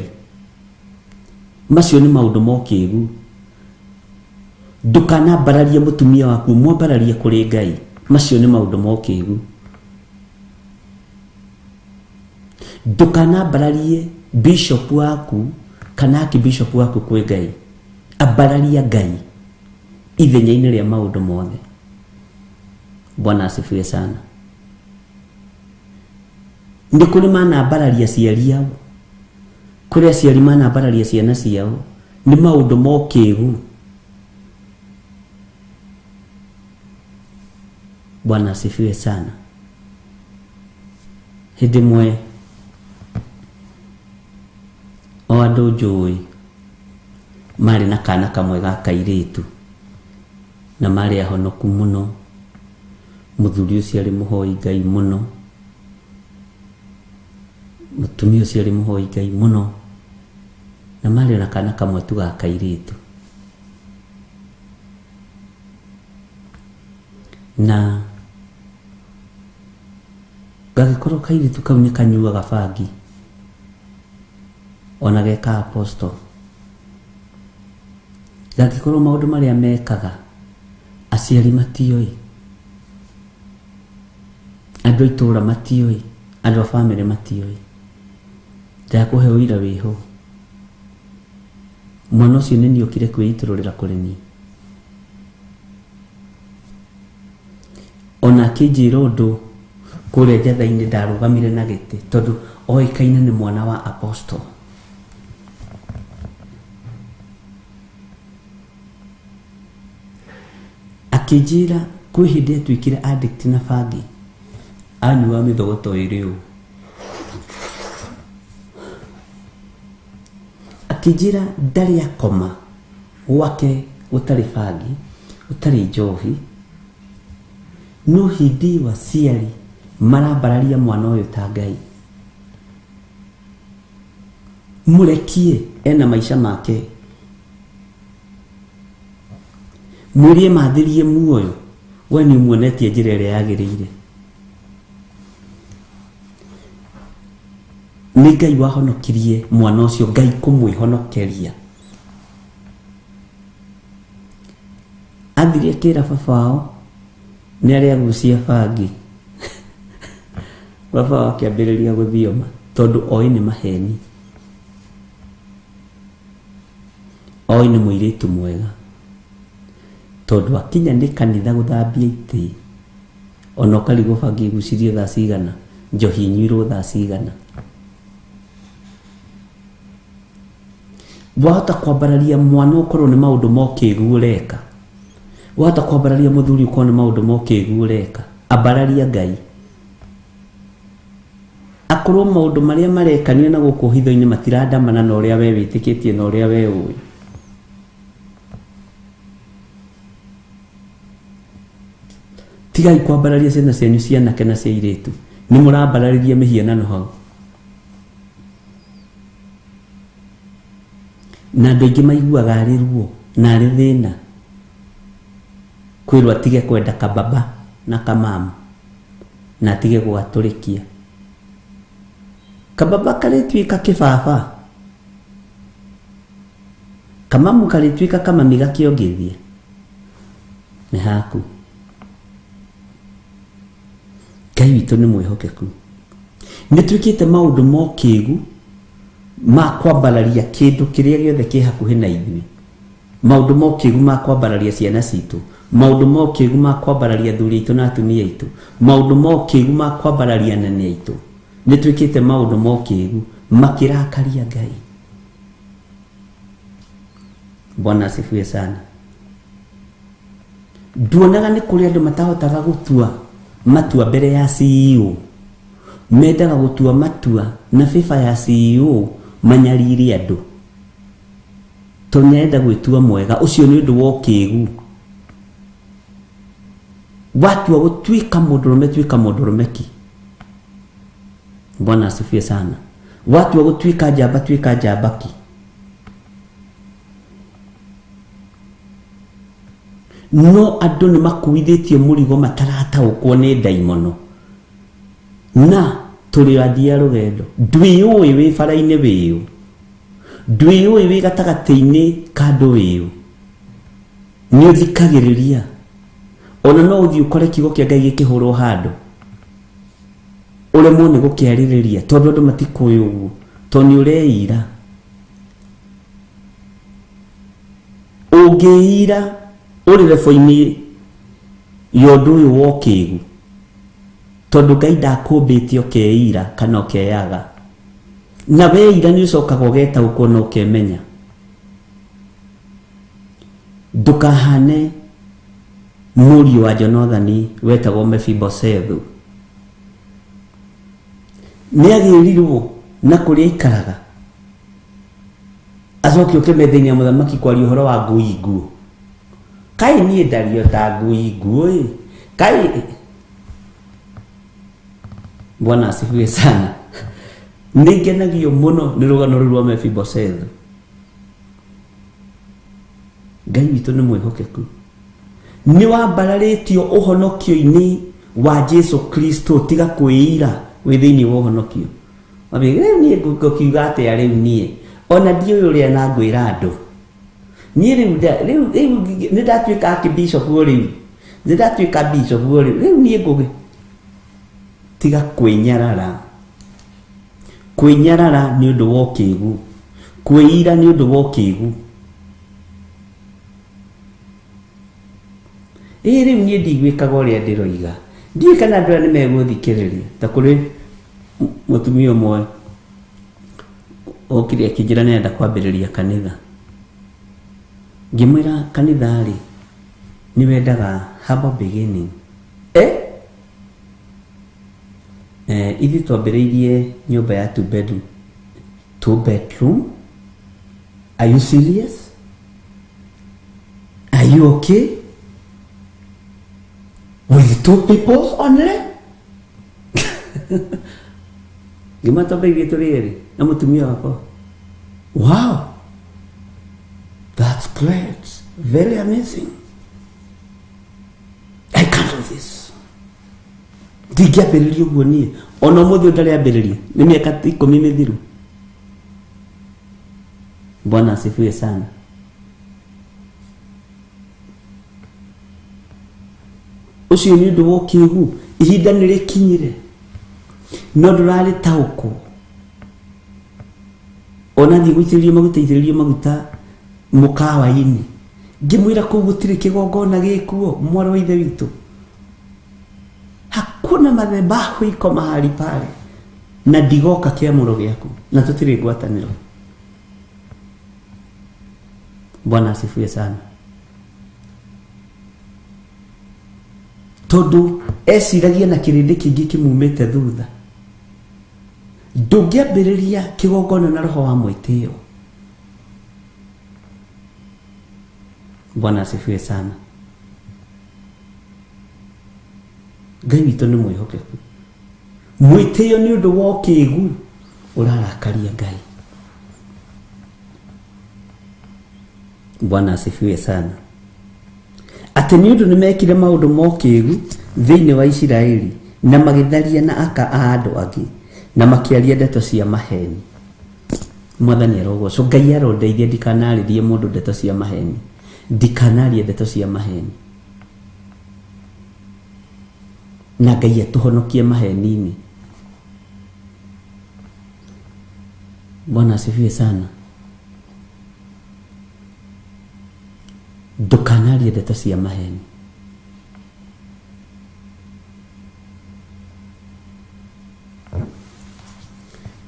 [SPEAKER 3] macio nĩ maũndũ ma ũkĩgu. Ndũkanambararie mũtumia waku, mwambararie kũrĩ Ngai, macio nĩ maũndũ ma ũkĩgu. Ndũkanambararie bishop waku kana archbishop waku kwĩ Ngai, ambararia Ngai ithenya-inĩ rĩa maũndũ mothe. Bwana asifiwe sana. Nĩ kũrĩ manambararia aciari ao, kũrĩ aciari manambararia ciana ciao, nĩ maũndũ ma ũkĩgu. Bwana asifiwe sana. Hĩndĩ ĩmwe o andũ njũĩ marĩ na kana kamwe ga kairĩtu na marĩ ahonoku mũno, mũthuri ũcio arĩ mũhoi Ngai mũno, mũtumia ũcio arĩ mũhoi Ngai mũno, na marĩ na kana kamwe tu ga kairĩtu. Na gagĩkorwo kairĩtu kau nĩ kanyuaga bangi ona geka apostle, gangĩkorwo maũndũ marĩa mekaga aciari matiũĩ, andũ a itũũra matiũĩ, andũ a bamĩrĩ matiũĩ. Ndakũhe ũira wĩho, mwana ũcio nĩ niĩ okire kwĩitũrũrĩra kũrĩ niĩ, ona akĩnjĩra ũndũ kũrĩa njatha-inĩ ndarũgamire na gĩtĩ, tondũ oĩkaine nĩ mwana wa apostle. Akĩnjĩra kwĩ hĩndĩ atuĩkire addict na bangi, anyua mĩthogoto ĩrĩ ũũ. Akĩnjĩra ndarĩ akoma gwake gũtarĩ bangi, gũtarĩ njohi, no hĩndĩ ĩyo aciari marambararia mwana ũyũ ta Ngai. Mũrekie ena maica make, mwĩrie mathĩrie muoyo, we nĩ ũmuonetie njĩra ĩrĩa yagĩrĩire. Nĩ Ngai wahonokirie mwana ũcio, Ngai kũmwĩhonokeria. Athire akĩra baba wao nĩ arĩa agucia bangi, baba wao akĩambĩrĩria gũthioma tondũ oĩ nĩ maheni, oĩ nĩ mũirĩtu mwega, tondũ akinya nĩ kanitha gũthambia itĩ, ona ũkarigwo bangi ĩgucirio thaa cigana, njohi inyuirwo thaa cigana. Wahota kwambararia mwana ũkorwo nĩ maũndũ ma ũkĩgu ũreka, wahota kwambararia mũthuri ũkorwo nĩ maũndũ ma ũkĩgu ũreka, ambararia Ngai. Akorwo maũndũ marĩa marekanio na gũkũ hitho-inĩ matirandamana na ũrĩa we wĩtĩkĩtie na ũrĩa we ũĩ. Tigai kwambararia ciana cianyu cia anake na cia airĩtu, nĩ mũrambararĩria mĩhianano hau. Na andũ aingĩ maiguaga arĩ ruo na arĩ thĩna kwĩrwo atige kwenda kababa na kamamu na atige gũgatũrĩkia. Kababa karĩtuĩka kĩbaba, kamamu karĩtuĩka kamami gakĩongithia, nĩ haku. Ngai witũ nĩ mwĩhokeku. Nĩ twĩkĩte maũndũ ma ũkĩgu ma kwambararia kĩndũ kĩrĩa gĩothe kĩ hakuhĩ na ithuĩ, maũndũ ma ũkĩgu ma kwambararia ciana citũ, maũndũ ma ũkĩgu ma kwambararia athuri aitũ na atumia aitũ, maũndũ ma ũkĩgu ma kwambararia anene aitũ. Nĩ twĩkĩte maũndũ ma ũkĩgu makĩrakaria Ngai. Bwana asifiwe sana. Nduonaga nĩ kũrĩ andũ matahotaga gũtua matua mbere ya CEO, mendaga gũtua matua na favor ya CEO manyarire andũ, tondũ nĩarenda gwĩtua mwega. Ũcio nĩ ũndũ wa ũkĩgu. Watua gũtuĩka mũndũrũme, tuĩka mũndũrũme ki. Bwana asifiwe sana. Watua gũtuĩka njamba, tuĩka njamba ki. No andũ nĩ makuithĩtio mũrigo matarataũkwo nĩ ndaimono. Na tũrĩ athii a rũgendo. Ndwĩũĩ wĩ bara-inĩ wĩũ, ndwĩũĩ wĩ gatagatĩ-inĩ ka andũ wĩũ. Nĩ ũthikagĩrĩria. Ona no ũthiĩ ũkore kiugo kĩa Ngai gĩkĩhũrwo handũ, ũremwo nĩ gũkĩarĩrĩria tondũ andũ matikũĩ ũguo, tondũ nĩ ũreira. Ũngĩira ũrĩ rebo-inĩ ya ũndũ ũyũ wa ũkĩgu, tondũ Ngai ndakũmbĩte ũkeira kana ũkeyaga. Na weira nĩ ũcokaga ũgetaũkwo na ũkemenya. Ndũkahane mũriũ wa Jonathani wetagwo Mefiboshethu. Nĩ agĩrirwo na kũrĩa aikaraga, acoke ũke metha-inĩ ya mũthamaki kwaria ũhoro wa ngui nguũ. Kaĩ niĩ ndario ta ngui nguũ ĩ? Kaĩ. Bwana asifiwe sana. Nĩ ngenagio mũno nĩ rũgano rũu rwa Mefiboshethu. Ngai witũ nĩ mwĩhokeku. Nĩ wambararĩtio ũhonokio-inĩ wa Jesu Kristo, tiga kwĩira wĩ thĩinĩ wa ũhonokio. Wambie, rĩu niĩ ngũkiuga atĩa rĩu niĩ? Ona ndiũĩ ũrĩa na ngwĩra andũ. Niĩ rĩu rĩu rĩu nĩ ndatuĩka archbishop o rĩu. Nĩ ndatuĩka bishop o rĩu. Rĩu niĩ ngũgĩ. Tiga kwĩnyarara. Kwĩnyarara nĩ ũndũ wa ũkĩgu. Kwĩira nĩ ũndũ wa ũkĩgu. Ĩĩ rĩu niĩ ndigwĩkaga ũrĩa ndĩroiga. Ndiũĩ kana andũ aya nĩ megũthikĩrĩria. Ta kũrĩ mũtumia ũmwe okire akĩnjĩra nĩ arenda kwambĩrĩria kanitha. Ngĩmwĩra kanitha rĩ, nĩ wendaga humble beginning. Ithuĩ twambĩrĩirie nyũmba ya two bedroom. Two bedroom? Are you serious? Are you okay? With two people only? Ngĩmwĩra twambĩrĩirie tũrĩ erĩ na mũtumia wakwa. Wow! That's great. Very amazing. I can't do this. Ndingĩambĩrĩria ũguo niĩ. Ona ũmũthĩ ũyũ ndarĩambĩrĩria. Nĩ mĩaka 10 mĩthiru. Bwana asifiwe sana. Ũcio nĩ ũndũ wa ũkĩgu. Ihinda nĩ rĩkinyire. No ndũrarĩtaũkwo. Ona thiĩ gũitĩrĩrio maguta, itĩrĩrio maguta mũkawa-inĩ. Ngĩmwĩra kũu gũtirĩ kĩgongona gĩkuo, mwarĩ wa ithe witũ. Hakuna madhabahu iko mahali pale. Na ndigoka kĩamũro gĩaku. Na tũtirĩ ngwatanĩro. Bwana asifiwe sana. Tondũ eciragia na kĩrĩndĩ kĩingĩ kĩmumĩte thutha. Ndũngĩambĩrĩria kĩgongona na roho wa mwĩtĩo. Bwana asifiwe sana. Ngai witũ nĩ mwĩhokeku. Mwĩtĩo nĩ ũndũ wa ũkĩgu ũrarakaria Ngai. Bwana asifiwe sana. Atĩ nĩ ũndũ nĩ mekire maũndũ ma ũkĩgu thĩinĩ wa Isiraeli na magĩtharia na aka a andũ angĩ na makĩaria ndeto cia maheni. Mwathani arogocwo. Ngai arondeithia ndikanarĩrie mũndũ ndeto cia maheni. Ndikanarie ndeto cia maheni. Na Ngai atũhonokie maheni-inĩ. Bwana asifiwe sana. Ndũkanarie ndeto cia maheni.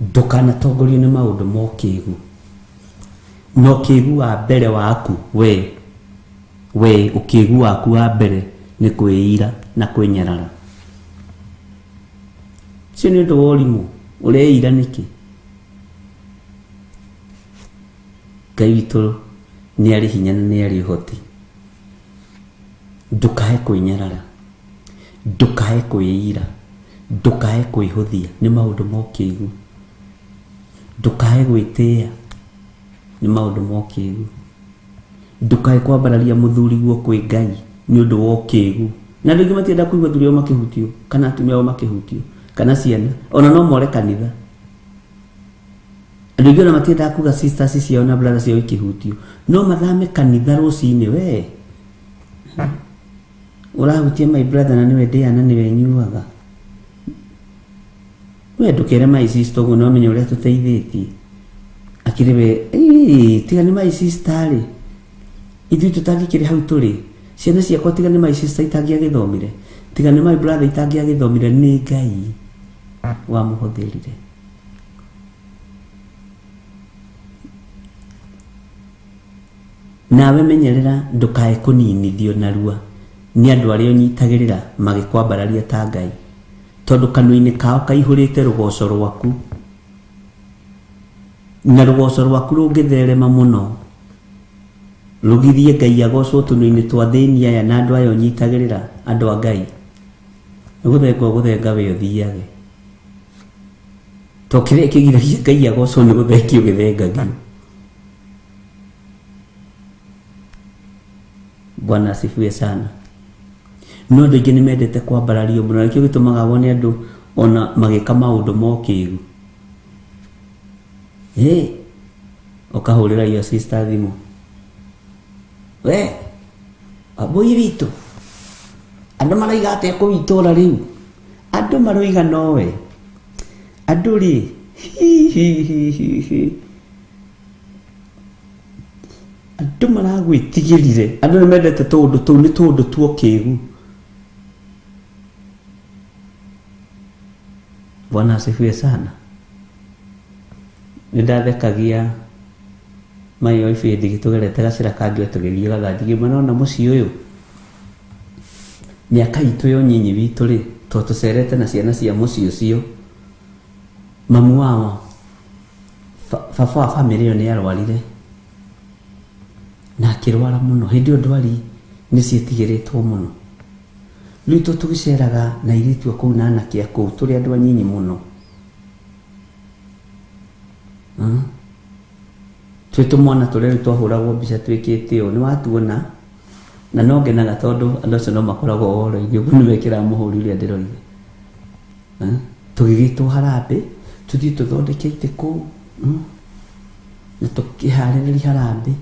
[SPEAKER 3] Ndũkanatongorio nĩ maũndũ ma ũkĩgu. Na ũkĩgu wa mbere waku we ũkĩgu waku wa mbere nĩ kwĩira na kwĩnyarara. Ũcio nĩ ũndũ wa ũrimũ. Ũreira nĩkĩ? Ngai witũ nĩ arĩ hinya na nĩ arĩ ũhoti. Ndũkae kwĩnyarara. Ndũkae kwĩira. Ndũkae kwĩhũthia nĩ maũndũ ma ũkĩgu. Ndũkae gwĩtĩĩa nĩ maũndũ ma ũkĩgu. Ndũkae kwambararia mũthuriguo kwĩ Ngai nĩ ũndũ wa ũkĩgu. Na andũ aingĩ matienda kũigua athuri ao makĩhutio kana atumia ao makĩhutio kana ciana, ona no more kanitha. Andũ aingĩ ona matiendaga kuga sisters ciao na brothers ciao ikĩhutio, no mathame kanitha rũcinĩ we ũrahutia my brother na nĩwe ndĩaga na nĩwe nyuaga. We ndũkere my sister ũguo nĩwamenya ũrĩa tũteithĩtie. Akĩrĩ we "Ĩĩ, tiga nĩ my sister rĩ, ithuĩ tũtangĩkĩrĩ hau tũrĩ, ciana ciakwa tiga nĩ my sister itangĩagĩthomire, tiga nĩ my brother itangĩagĩthomire, nĩ Ngai wamũhũthĩrire. Nawe menyerera ndũkae kũninithio narua nĩ andũ arĩa ũnyitagĩrĩra magĩkwambararia ta Ngai, tondũ kanua-inĩ kao kaihũrĩte rũgoco rwaku, na rũgoco rwaku rũngĩtherema mũno, rũgirie Ngai agocwo tũnua-inĩ twa athĩni aya na andũ aya ũnyitagĩrĩra, andũ a Ngai, nĩ gũthenga ũgũthenga we ũthiage. To kĩrĩa kĩgiragia Ngai agocwo nĩ gũthengio gĩthengagio. Bwana asifiwe sana. No andũ aingĩ nĩ mendete kwambarario mũno, na nĩkĩo gĩtũmaga wone andũ ona magĩka maũndũ ma ũkĩgu. Ĩ, ũkahũrĩra your sister thimũ, we wambũi witũ, andũ maroiga atĩa kũu itũra rĩu? Andũ maroiga nowe. Andũ rĩ, hi hi hi hi hi. Andũ maragwĩtigĩrire. Andũ nĩ mendete tũũndũ tũu, nĩ tũũndũ twa ũkĩgu. Bwana asifiwe sana. Nĩ ndathekagia mai wa ibĩndĩ tũgerete gacĩra kangĩ o tũgĩthiĩ gathanju ngĩmwĩra nĩwona mũciĩ ũyũ mĩaka itũ ya ũnyinyi witũ rĩ to tũcerete na ciana cia mũciĩ ũcio mamu wao baba wa bamĩrĩ ĩyo nĩ arwarire na akĩrwara mũno. Hĩndĩ ĩyo ndwari nĩ ciĩtigĩrĩtwo mũno. Rĩu to tũgĩceraga na airĩtu a kũu na anake a kũu tũrĩ andũ anyinyi mũno. Twĩ tũmwana tũrĩa rĩu twahũragwo mbica twĩkĩte ũũ, nĩ watuona? Na no ngenaga tondũ andũ acio no makoragwo woro-inĩ ũguo nĩ mekĩraga mũhũri ũrĩa ndĩroiga. Tũgĩgĩtwo harambĩ, tũthiĩ tũthondeke itĩ kũu, na tũkĩharĩrĩria harambĩ,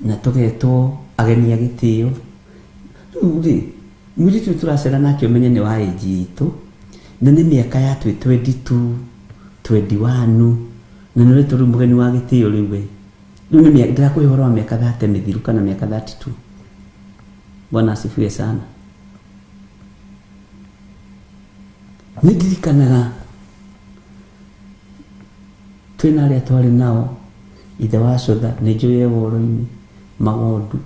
[SPEAKER 3] na tũgetwo ageni a gĩtĩo. Rĩu rĩ, mũirĩtu ũyũ tũracera nake ũmenye nĩ wa age itũ, na nĩ mĩaka ya twĩ 22, 21, na nĩ ũretwo rĩu mũgeni wa gĩtĩo rĩu we. Rĩu nĩ mĩaka, ndĩrakũhe ũhoro wa mĩaka 30 mĩthiru kana mĩaka 32. Bwana asifiwe sana. Nĩ ndirikanaga twĩna arĩa twarĩ nao, ithe wa cũtha, nĩ njũĩ e woro-inĩ, magondu,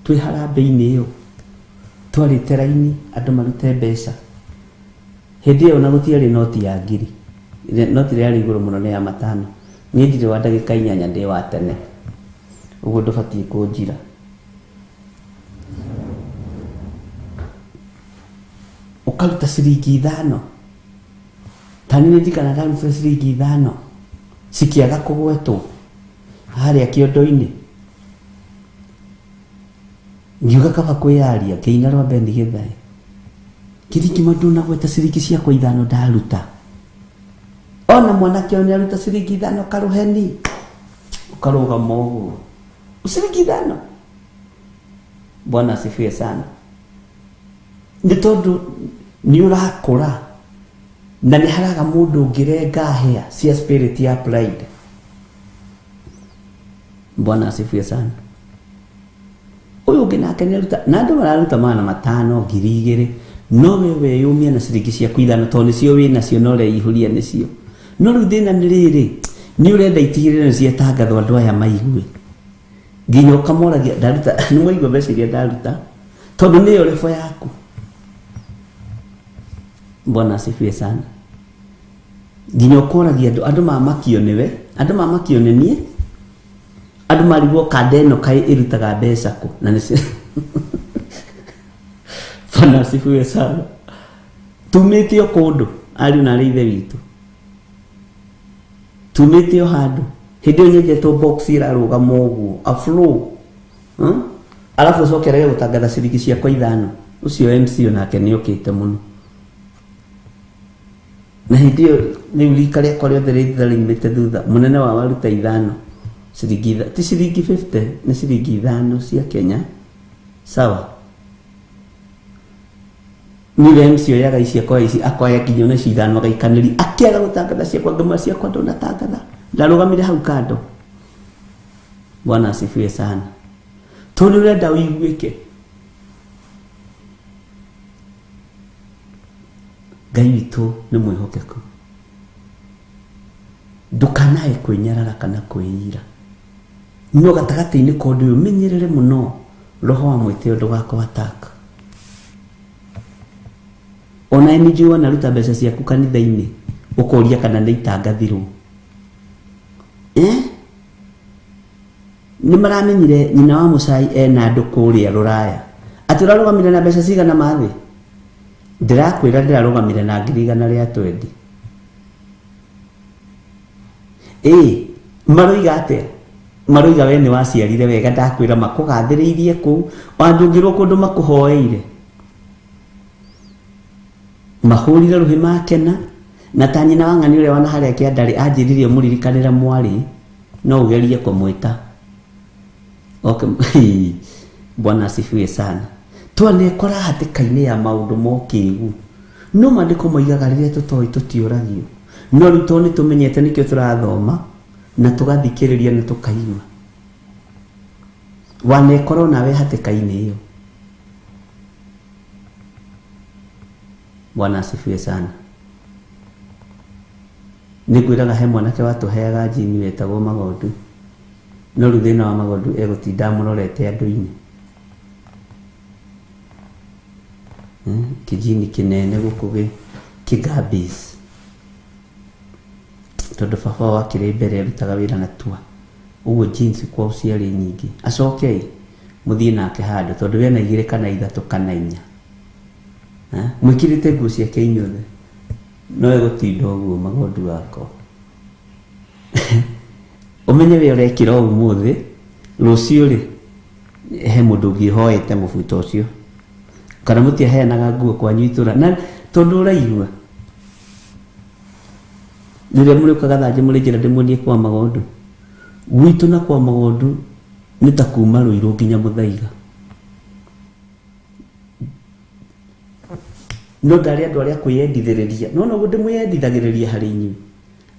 [SPEAKER 3] twĩ harambĩ-inĩ ĩyo, twarĩte raini andũ marute mbeca. Hĩndĩ ĩyo ona gũtiarĩ noti ya ngiri, noti ĩrĩa yarĩ igũrũ mũno nĩ ya matano. Niĩ ndirĩ wa ndagĩka inyanya ndĩ wa tene, ũguo ndũbatiĩ kũnjira. Ũkaruta ciringi ithano, ta niĩ ndirikanaga ndarutire ciringi ithano cikĩaga kũgwetwo harĩa kĩondo-inĩ, ngiuga kaba kwĩyaria, ngĩina rwa Ben Githae, ngĩthiĩ ngĩmwĩra ndũnagweta ciringi ciakwa ithano ndaruta, ona mwanake ũyũ nĩaruta ciringi ithano karũheni, ũkarũgama ũguo, ciringi ithano. Bwana asifiwe sana. Nĩ tondũ nĩ ũrakũra na nĩ haraga mũndũ ũngĩrenga hĩa cia spirit ya pride. Bwana asifiwe sana. Ũyũ ũngĩ nake nĩ aruta, na andũ mararuta 500, 2000, no we weyũmia na ciringi ciaku ithano tondũ nĩcio wĩ nacio na ũreihũria nĩcio. No rĩu thĩna nĩ rĩrĩ, nĩ ũrenda itigĩrĩre nĩ ciatangathwo andũ aya maigue. Nginya ũkamoragia ndaruta, nĩ mwaigua mbeca iria ndaruta, tondũ nĩyo level yaku. Bwana asifiwe sana. Nginya ũkoragia andũ, andũ mamakio nĩwe, andũ mamakio nĩ niĩ, andũ marigwo kanda ĩno kaĩ ĩrutaga mbeca kũ, na nĩ Bwana asifiwe sana. Tumĩte o kũndũ ariũ na arĩ ithe witũ, tumĩte o handũ. Hĩndĩ ĩyo nyenjetwo box ĩrarũgama ũguo a flow, Alafu ũcoke rege gũtangatha ciringi ciakwa 5. Ũcio MC onake nĩ okĩte mũno. Na hĩndĩ ĩyo rĩu rika rĩakwa rĩothe rĩthutha rĩumĩte thutha, mũnene wao aruta 5 ciringi ti ciringi 50, nĩ ciringi 5 cia Kenya. Sawa. Niwe MC oyaga ici akoya ici akoya nginya ona ici 5 agaikanĩria, akĩaga gũtangatha ciakwa, ngamwĩra ciakwa ndũnatangatha. Ndarũgamire hau kando. Bwana asifiwe sana. Tondũ ũrenda ũiguĩke. Ngai witũ nĩ mwĩhokeku. Ndũkanae kwĩnyarara kana kwĩira. No gatagatĩ-inĩ ka ũndũ ũyũ menyerere mũno roho wa mwĩtĩo ndũgakũ attack. Ona nĩ njũĩ wanaruta mbeca ciaku kanitha-inĩ ũkoria kana nĩ itangathirwo. Nĩ maramenyire nyina wa Mũcai ena andũ kũrĩa Rũraya. Atĩ ũrarũgamire na mbeca cigana mathĩ? Ndĩrakwĩra ndĩrarũgamire na ngiri igana rĩa twendi. Maroiga atĩa? Maroiga we nĩ waciarire wega, ndakwĩra makũgathĩrĩirie kũu, ona ndũngĩrwo kũndũ makũhoeire. Mahũrire rũhĩ makena, na ta nyina wa ng'ani ũrĩa wana harĩa kĩandarĩ anjĩrire ũmũririkanĩre mwarĩ, no ũgerie kũmwĩta. Okay. Bwana asifiwe sana. Twanekora hatĩka-inĩ ya maũndũ ma ũkĩgu. No maandĩko moigaga rĩrĩa tũtoĩ tũtiũragio. No rĩu tondũ nĩ tũmenyete nĩkĩo tũrathoma na tũgathikĩrĩria na tũkaigua. Wanekora onawe hatĩka-inĩ ĩyo. Bwana asifiwe sana. Nĩngwĩraga he mwanake watũheaga njini wetagwo Magondu. No rĩu thĩna wa Magondu egũtinda amũrorete andũ-inĩ. Kĩjini kĩnene gũkũ kĩgabis. Tondũ baba wao akĩrĩ mbere arutaga wĩra na tua. Ũguo jeans kwao ciarĩ nyingĩ. Acoke mũthiĩ nake handũ tondũ we ena 2 kana 3 kana 4. Mwĩkĩrĩte nguo ciake inyuothe. No egũtinda ũguo Magondu wakwa. Ũmenye we ũrekĩra ũmũthĩ, rũciũ rĩ, he mũndũ ũngĩ ũhoete mũbuto ũcio. Kana mũtiaheanaga nguo kwanyu itũra. Na tondũ ũraigua. Rĩrĩa mũrĩũkaga thanjĩ mũrĩ njĩra ndĩmuonie kwa Magondu. Gwitũ na kwa Magondu nĩ ta kuma Rũirũ nginya Mũthaiga. No ndarĩ andũ arĩa kwĩyendithĩrĩria. No noguo ndĩmwĩyendithagĩrĩria harĩ inyuĩ.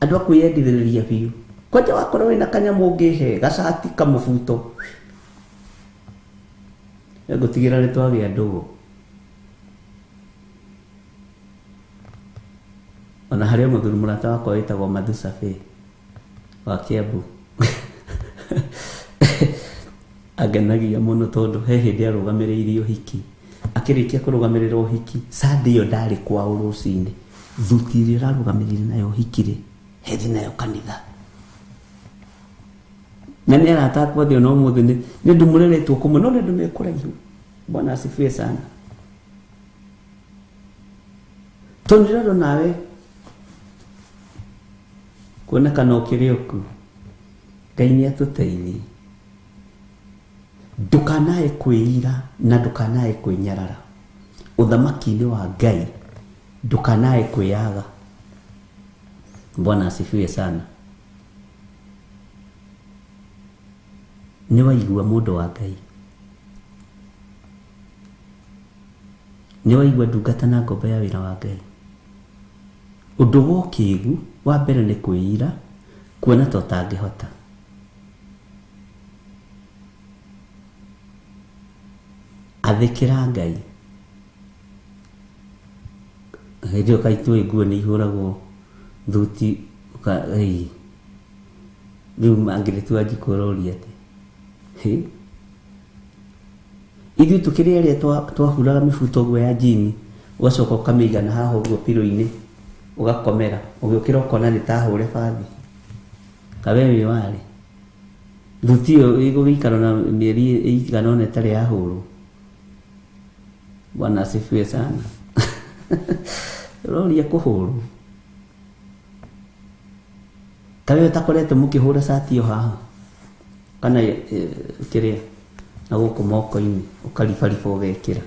[SPEAKER 3] Andũ a kwĩyendithĩrĩria biũ. Kwanja wakorwo wĩna kanyamũ ũngĩhe, gacati kamũbuto. Ngũtigĩra nĩ twagĩa ndũgũ. Ona harĩ o mũthuri mũrata wakwa wĩtagwo Mathu Sabe wa Kiambu. Angenagia mũno tondũ he hĩndĩ arũgamĩrĩire ũhiki. Akĩrĩkia kũrũgamĩrĩra ũhiki, Sunday ĩyo ndarĩ kwao rũcinĩ. Thuti ĩrĩa ũrarũgamĩrĩire nayo ũhiki rĩ, hethi nayo kanitha. Na nĩ arata akwa othe ona ũmũthĩ nĩ ũndũ mũreretwo kũmwe, no nĩ ũndũ me kũraihu. Bwana asifiwe sana. Tondũ ndĩrona nawe kuonekana ũkĩrĩ oku. Ngai nĩ atũteithie. Ndũkanae kwĩira na ndũkanae kwĩnyarara. Ũthamaki-inĩ wa Ngai ndũkanae kwĩyaga. Bwana asifiwe sana. Nĩ waigua mũndũ wa Ngai. Nĩ waigua ndungata na ngombo ya wĩra wa Ngai. Ũndũ wa ũkĩgu wa mbere nĩ kwĩira, kuona ta ũtangĩhota. Athĩkĩra Ngai. Hĩndĩ ĩyo kaitũ nguo nĩ ihũragwo thuti ĩĩ. Rĩu mangĩrĩtua njikũ ũroria atĩ. Hĩ? Ithuĩ tũkĩrĩ arĩa twahuraga mĩbuto ũguo ya jini, ũgacoka ũkamĩiga na haha ũguo pillow-inĩ, ũgakomera, ũgĩũkĩra ũkona nĩ ta hũre bathi. Kawe wĩ warĩ. Thuti ĩyo ĩgũgĩikara na mĩeri ĩigana ũna ĩtarĩ yahũrwo. Bwana asifiwe sana. Ũroria kũhũrwo kawe ũtakoretwo mũkĩhũra cati o haha kana kĩrĩa na gũkũ moko-inĩ ũkaribariba ũgekĩra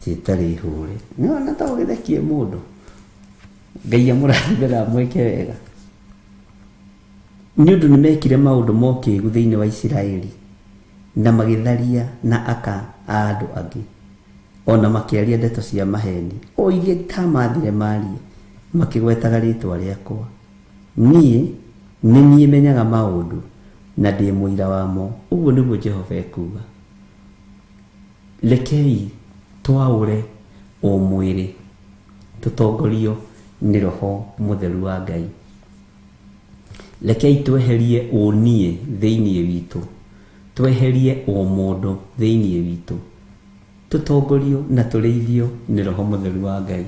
[SPEAKER 3] citarĩ hũre nĩwona ta ũgĩthekie mũndũ. Ngai amũrathime na amwĩke wega nĩ ũndũ nĩmekire maũndũ ma ũkĩĩgu thĩinĩ wa Isiraeli na magĩtharia na aka a andũ angĩ ona makĩaria ndeto cia maheni o iria itamathire marie makĩgwetaga rĩtwa rĩakwa. Niĩ nĩ niĩ menyaga maũndũ na ndĩ mũira wamo, ũguo nĩguo Jehova ekuuga. Rekei twaũre ũmwĩrĩ tũtongorio nĩ Roho Mũtheru wa Ngai. Rekei tweherie ũniĩ thĩinĩ witũ, tweherie ũmũndũ thĩinĩ witũ, tũtongorio na tũrĩithio nĩ Roho Mũtheru wa Ngai.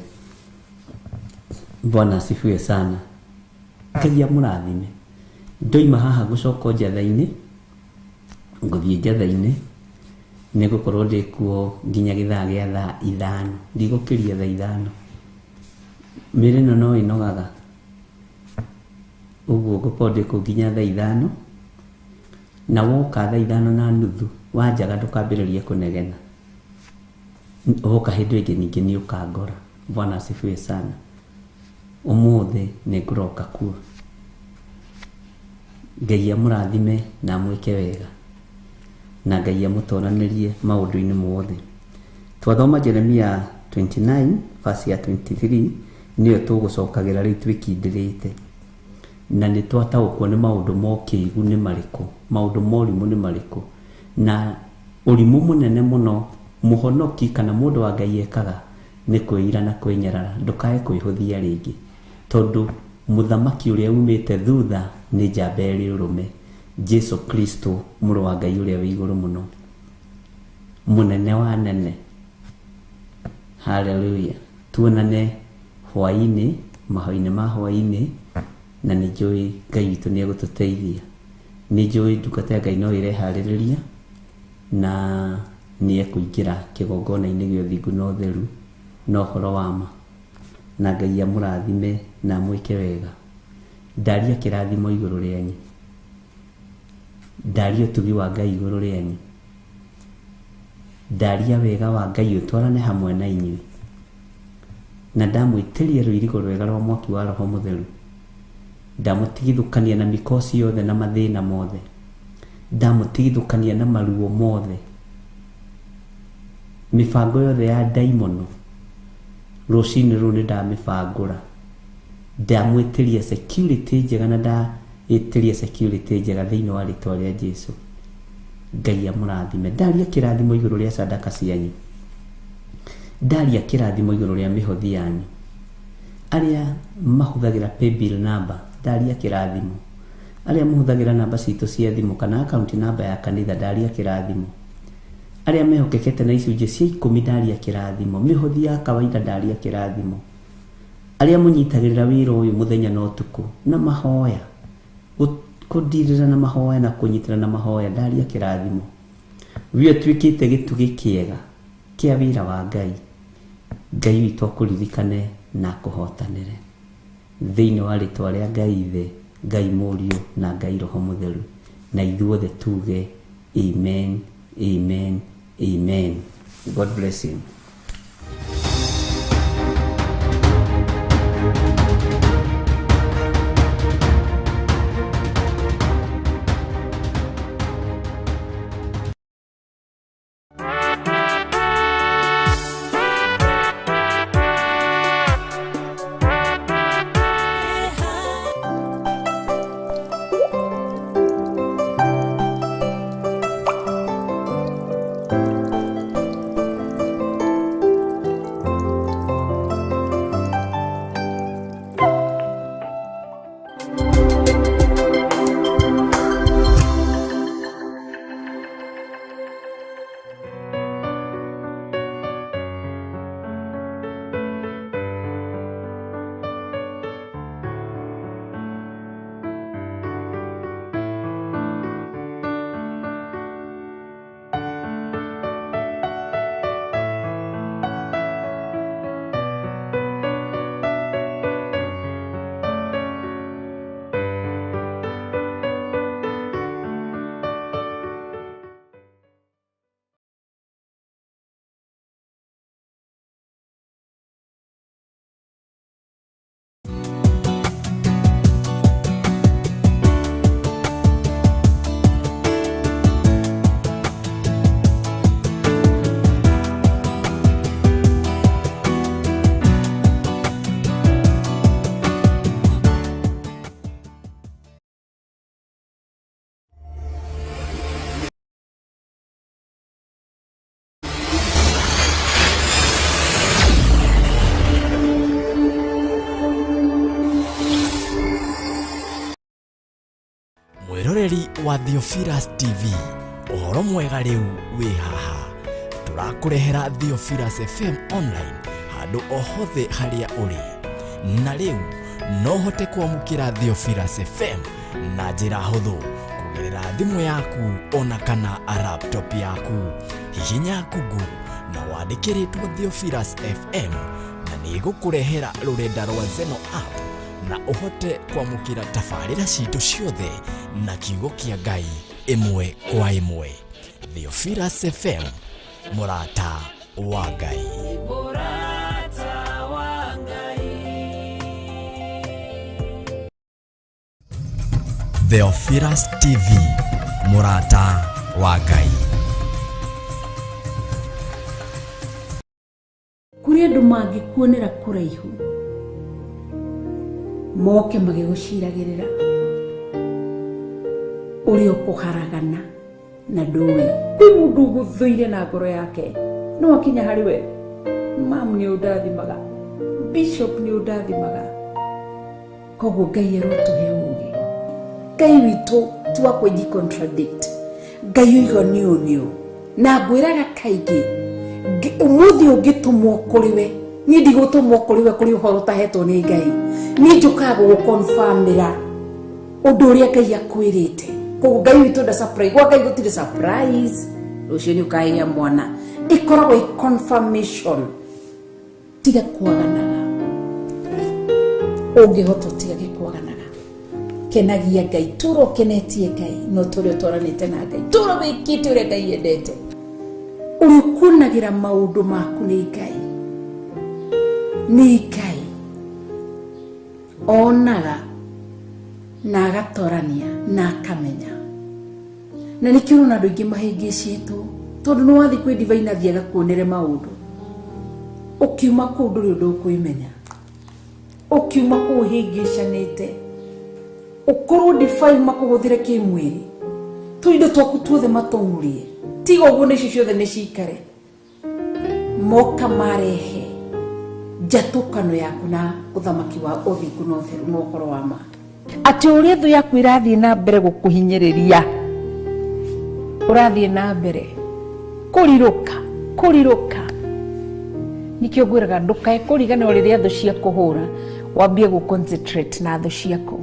[SPEAKER 3] Bwana asifiwe sana. Ngai amũrathime. Ndoima haha gũcoka njatha-inĩ, ngũthiĩ njatha-inĩ nĩ gũkorwo ndĩ kuo nginya gĩthaa gĩa thaa 5, ndigũkĩria thaa 5. Mĩĩrĩ ĩno no ĩnogaga, ũguo ngũkorwo ndĩ kũu nginya thaa 5, na woka thaa 5:30 wanjaga ndũkambĩrĩrie kũnegena, woka hĩndĩ ĩngĩ ningĩ nĩ ũkangora. Bwana asifiwe sana. Ũmũthĩ nĩ ngũroka kuo. Ngai amũrathime na amwĩke wega na Ngai amũtoranĩrie maũndũ-inĩ mothe. Twathoma Jeremia 29 verse ya 23 nĩyo tũgũcokagĩra rĩu twĩkindĩrĩte, na nĩ twataũkwo nĩ maũndũ ma ũkĩĩgu nĩ marĩkũ, maũndũ ma ũrimũ nĩ marĩkũ, na ũrimũ mũnene mũno mũhonoki kana mũndũ wa Ngai ekaga nĩ kwĩira na kwĩnyarara. Ndũkae kwĩhũthia rĩngĩ, tondũ mũthamaki ũrĩa umĩte thutha nĩ njamba ĩrĩ ũrũme, Jesu Kristo mũrũ wa Ngai ũrĩa wĩ igũrũ mũno, mũnene wa nene. Haleluya. Tuonane hwaĩ-inĩ, mahoinĩ ma hwaĩ-inĩ, na nĩ njũĩ Ngai witũ nĩ egũtũteithia. Nĩ njũĩ ndungata ya Ngai no ĩreharĩrĩria na nĩ ekũingĩra kĩgongona-inĩ gĩa ũthingu na ũtheru na ũhoro wa ma, na Ngai amũrathime na amwĩke wega. Ndaria kĩrathimo igũrũ rĩanyu, ndaria ũtugi wa Ngai igũrũ rĩanyu, ndaria wega wa Ngai ũtwarane hamwe na inyuĩ, na ndamwĩtĩria rũirigo rwega rwa mwaki wa Roho Mũtheru. Ndamũtigithũkania na mĩkosi yothe na mathĩna mothe, ndamũtigithũkania na maruo mothe, mĩbango yothe ya ndaimono rũcinĩ rũrũ nĩ ndamĩbangũra. Ndamwĩtĩria security njega na ndaĩtĩria security njega thĩinĩ wa rĩtwa rĩa Jesu. Ngai amũrathime. Ndaria kĩrathimo igũrũ rĩa sadaka cianyu, ndaria kĩrathimo igũrũ rĩa mĩhothi yanyu, arĩa mahũthagĩra paybill number, ndaria kĩrathimo, arĩa mahũthagĩra namba citũ cia thimũ kana account number ya kanitha, ndaria kĩrathimo, arĩa mehokekete na icunjĩ cia 10, ndaria kĩrathimo, mĩhothi ya kawaida, ndaria kĩrathimo, arĩa mũnyitagĩrĩra wĩra ũyũ mũthenya na ũtukũ na mahoya, kũndirĩra na mahoya na kũnyitĩra na mahoya, ndaria kĩrathimo. We ũtuĩkĩte gĩtugĩ kĩega kĩa wĩra wa Ngai. Ngai witũ akũririkane na akũhotanĩre thĩinĩ wa rĩtwa rĩa Ngai Ithe, Ngai Mũriũ na Ngai Roho Mũtheru, na ithuothe tuge amen, amen, amen. God bless you.
[SPEAKER 1] Mwĩroreri wa Theophilus TV, ũhoro mwega rĩu wĩ haha. Tũrakũrehera Theophilus FM online handũ o hothe harĩa ũrĩ. Na rĩu no ũhote kwamũkĩra Theophilus FM na njĩra hũthũ kũgerera thimũ yaku ona kana laptop yaku. Hihinya Google na wandĩke rĩtwa Theophilus FM na nĩ ĩgũkũrehera rũrenda rwa Zeno app na ũhote kwamũkĩra tabarĩra citũ ciothe na kiugo kĩa Ngai ĩmwe kwa ĩmwe. Theophilus FM, mũrata wa Ngai.
[SPEAKER 2] Mũrata wa Ngai.
[SPEAKER 1] Theophilus TV, mũrata wa Ngai.
[SPEAKER 5] Kũrĩ andũ mangĩkuonera kũraihu moke magĩgũciragĩrĩra ũrĩa ũkũharagana na ndũĩ. Kwĩ mũndũ ũgũthũire na ngoro yake no akinya harĩ we, mam nĩ ũndathimaga, bishop nĩ ũndathimaga. Koguo Ngai arotũhe ũgĩ. Ngai witũ ti wa kwĩji contradict. Ngai oiga nĩ ũũ nĩ ũũ. Na ngwĩraga kaingĩ ũmũthĩ ũngĩtũmwo kũrĩ we, niĩ ndigũtũmwo kũrĩ we kũrĩ ũhoro ũtahetwo nĩ Ngai. Niĩ njũkaga gũgũconfirmĩra ũndũ ũrĩa Ngai akwĩrĩte. Koguo Ngai witũ nda surprise, gwa Ngai gũtirĩ surprise. Rũciũ nĩ ũkagĩa mwana. Ĩkoragwo ĩ confirmation. Tiga kwaganaga. Ũngĩhota ũtigage kwaganaga. Kenagia Ngai, tũra ũkenetie Ngai, no tũrĩa ũtwaranĩte na Ngai, tũra wĩkĩte ũrĩa Ngai endete. Ũrĩa ũkuonagĩra maũndũ maku nĩ Ngai. Nĩ Ngai. Onaga na agatorania na akamenya. Na nĩkĩo ũrona andũ aingĩ mahĩngĩcĩtwo, tondũ nĩ wathiĩ kwĩ divine athiĩ agakuonere maũndũ. Ũkiuma kũu ndũrĩ ũndũ ũkwĩmenya. Ũkiuma kũu ũhĩngĩcanĩte. Ũkorwo divine makũhũthĩre kĩmwĩrĩ. Tũindo twaku tuothe matũng'ũrie. Tiga ũguo na icio ciothe nĩ cikare. Moka marehe njatũkano yaku na ũthamaki wa ũthingu na ũtheru na ũhoro wa ma.
[SPEAKER 6] Atĩ ũrĩa thũ yaku ĩrathiĩ na mbere gũkũhinyĩrĩria, ũrathiĩ na mbere kũrirũka kũrirũka. Nĩkĩo ngwĩraga ndũkae kũriganĩrwo rĩrĩa thũ ciakũhũra, wambie gũ concentrate na thũ ciaku.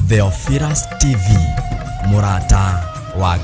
[SPEAKER 1] Theophilus TV, mũrata wa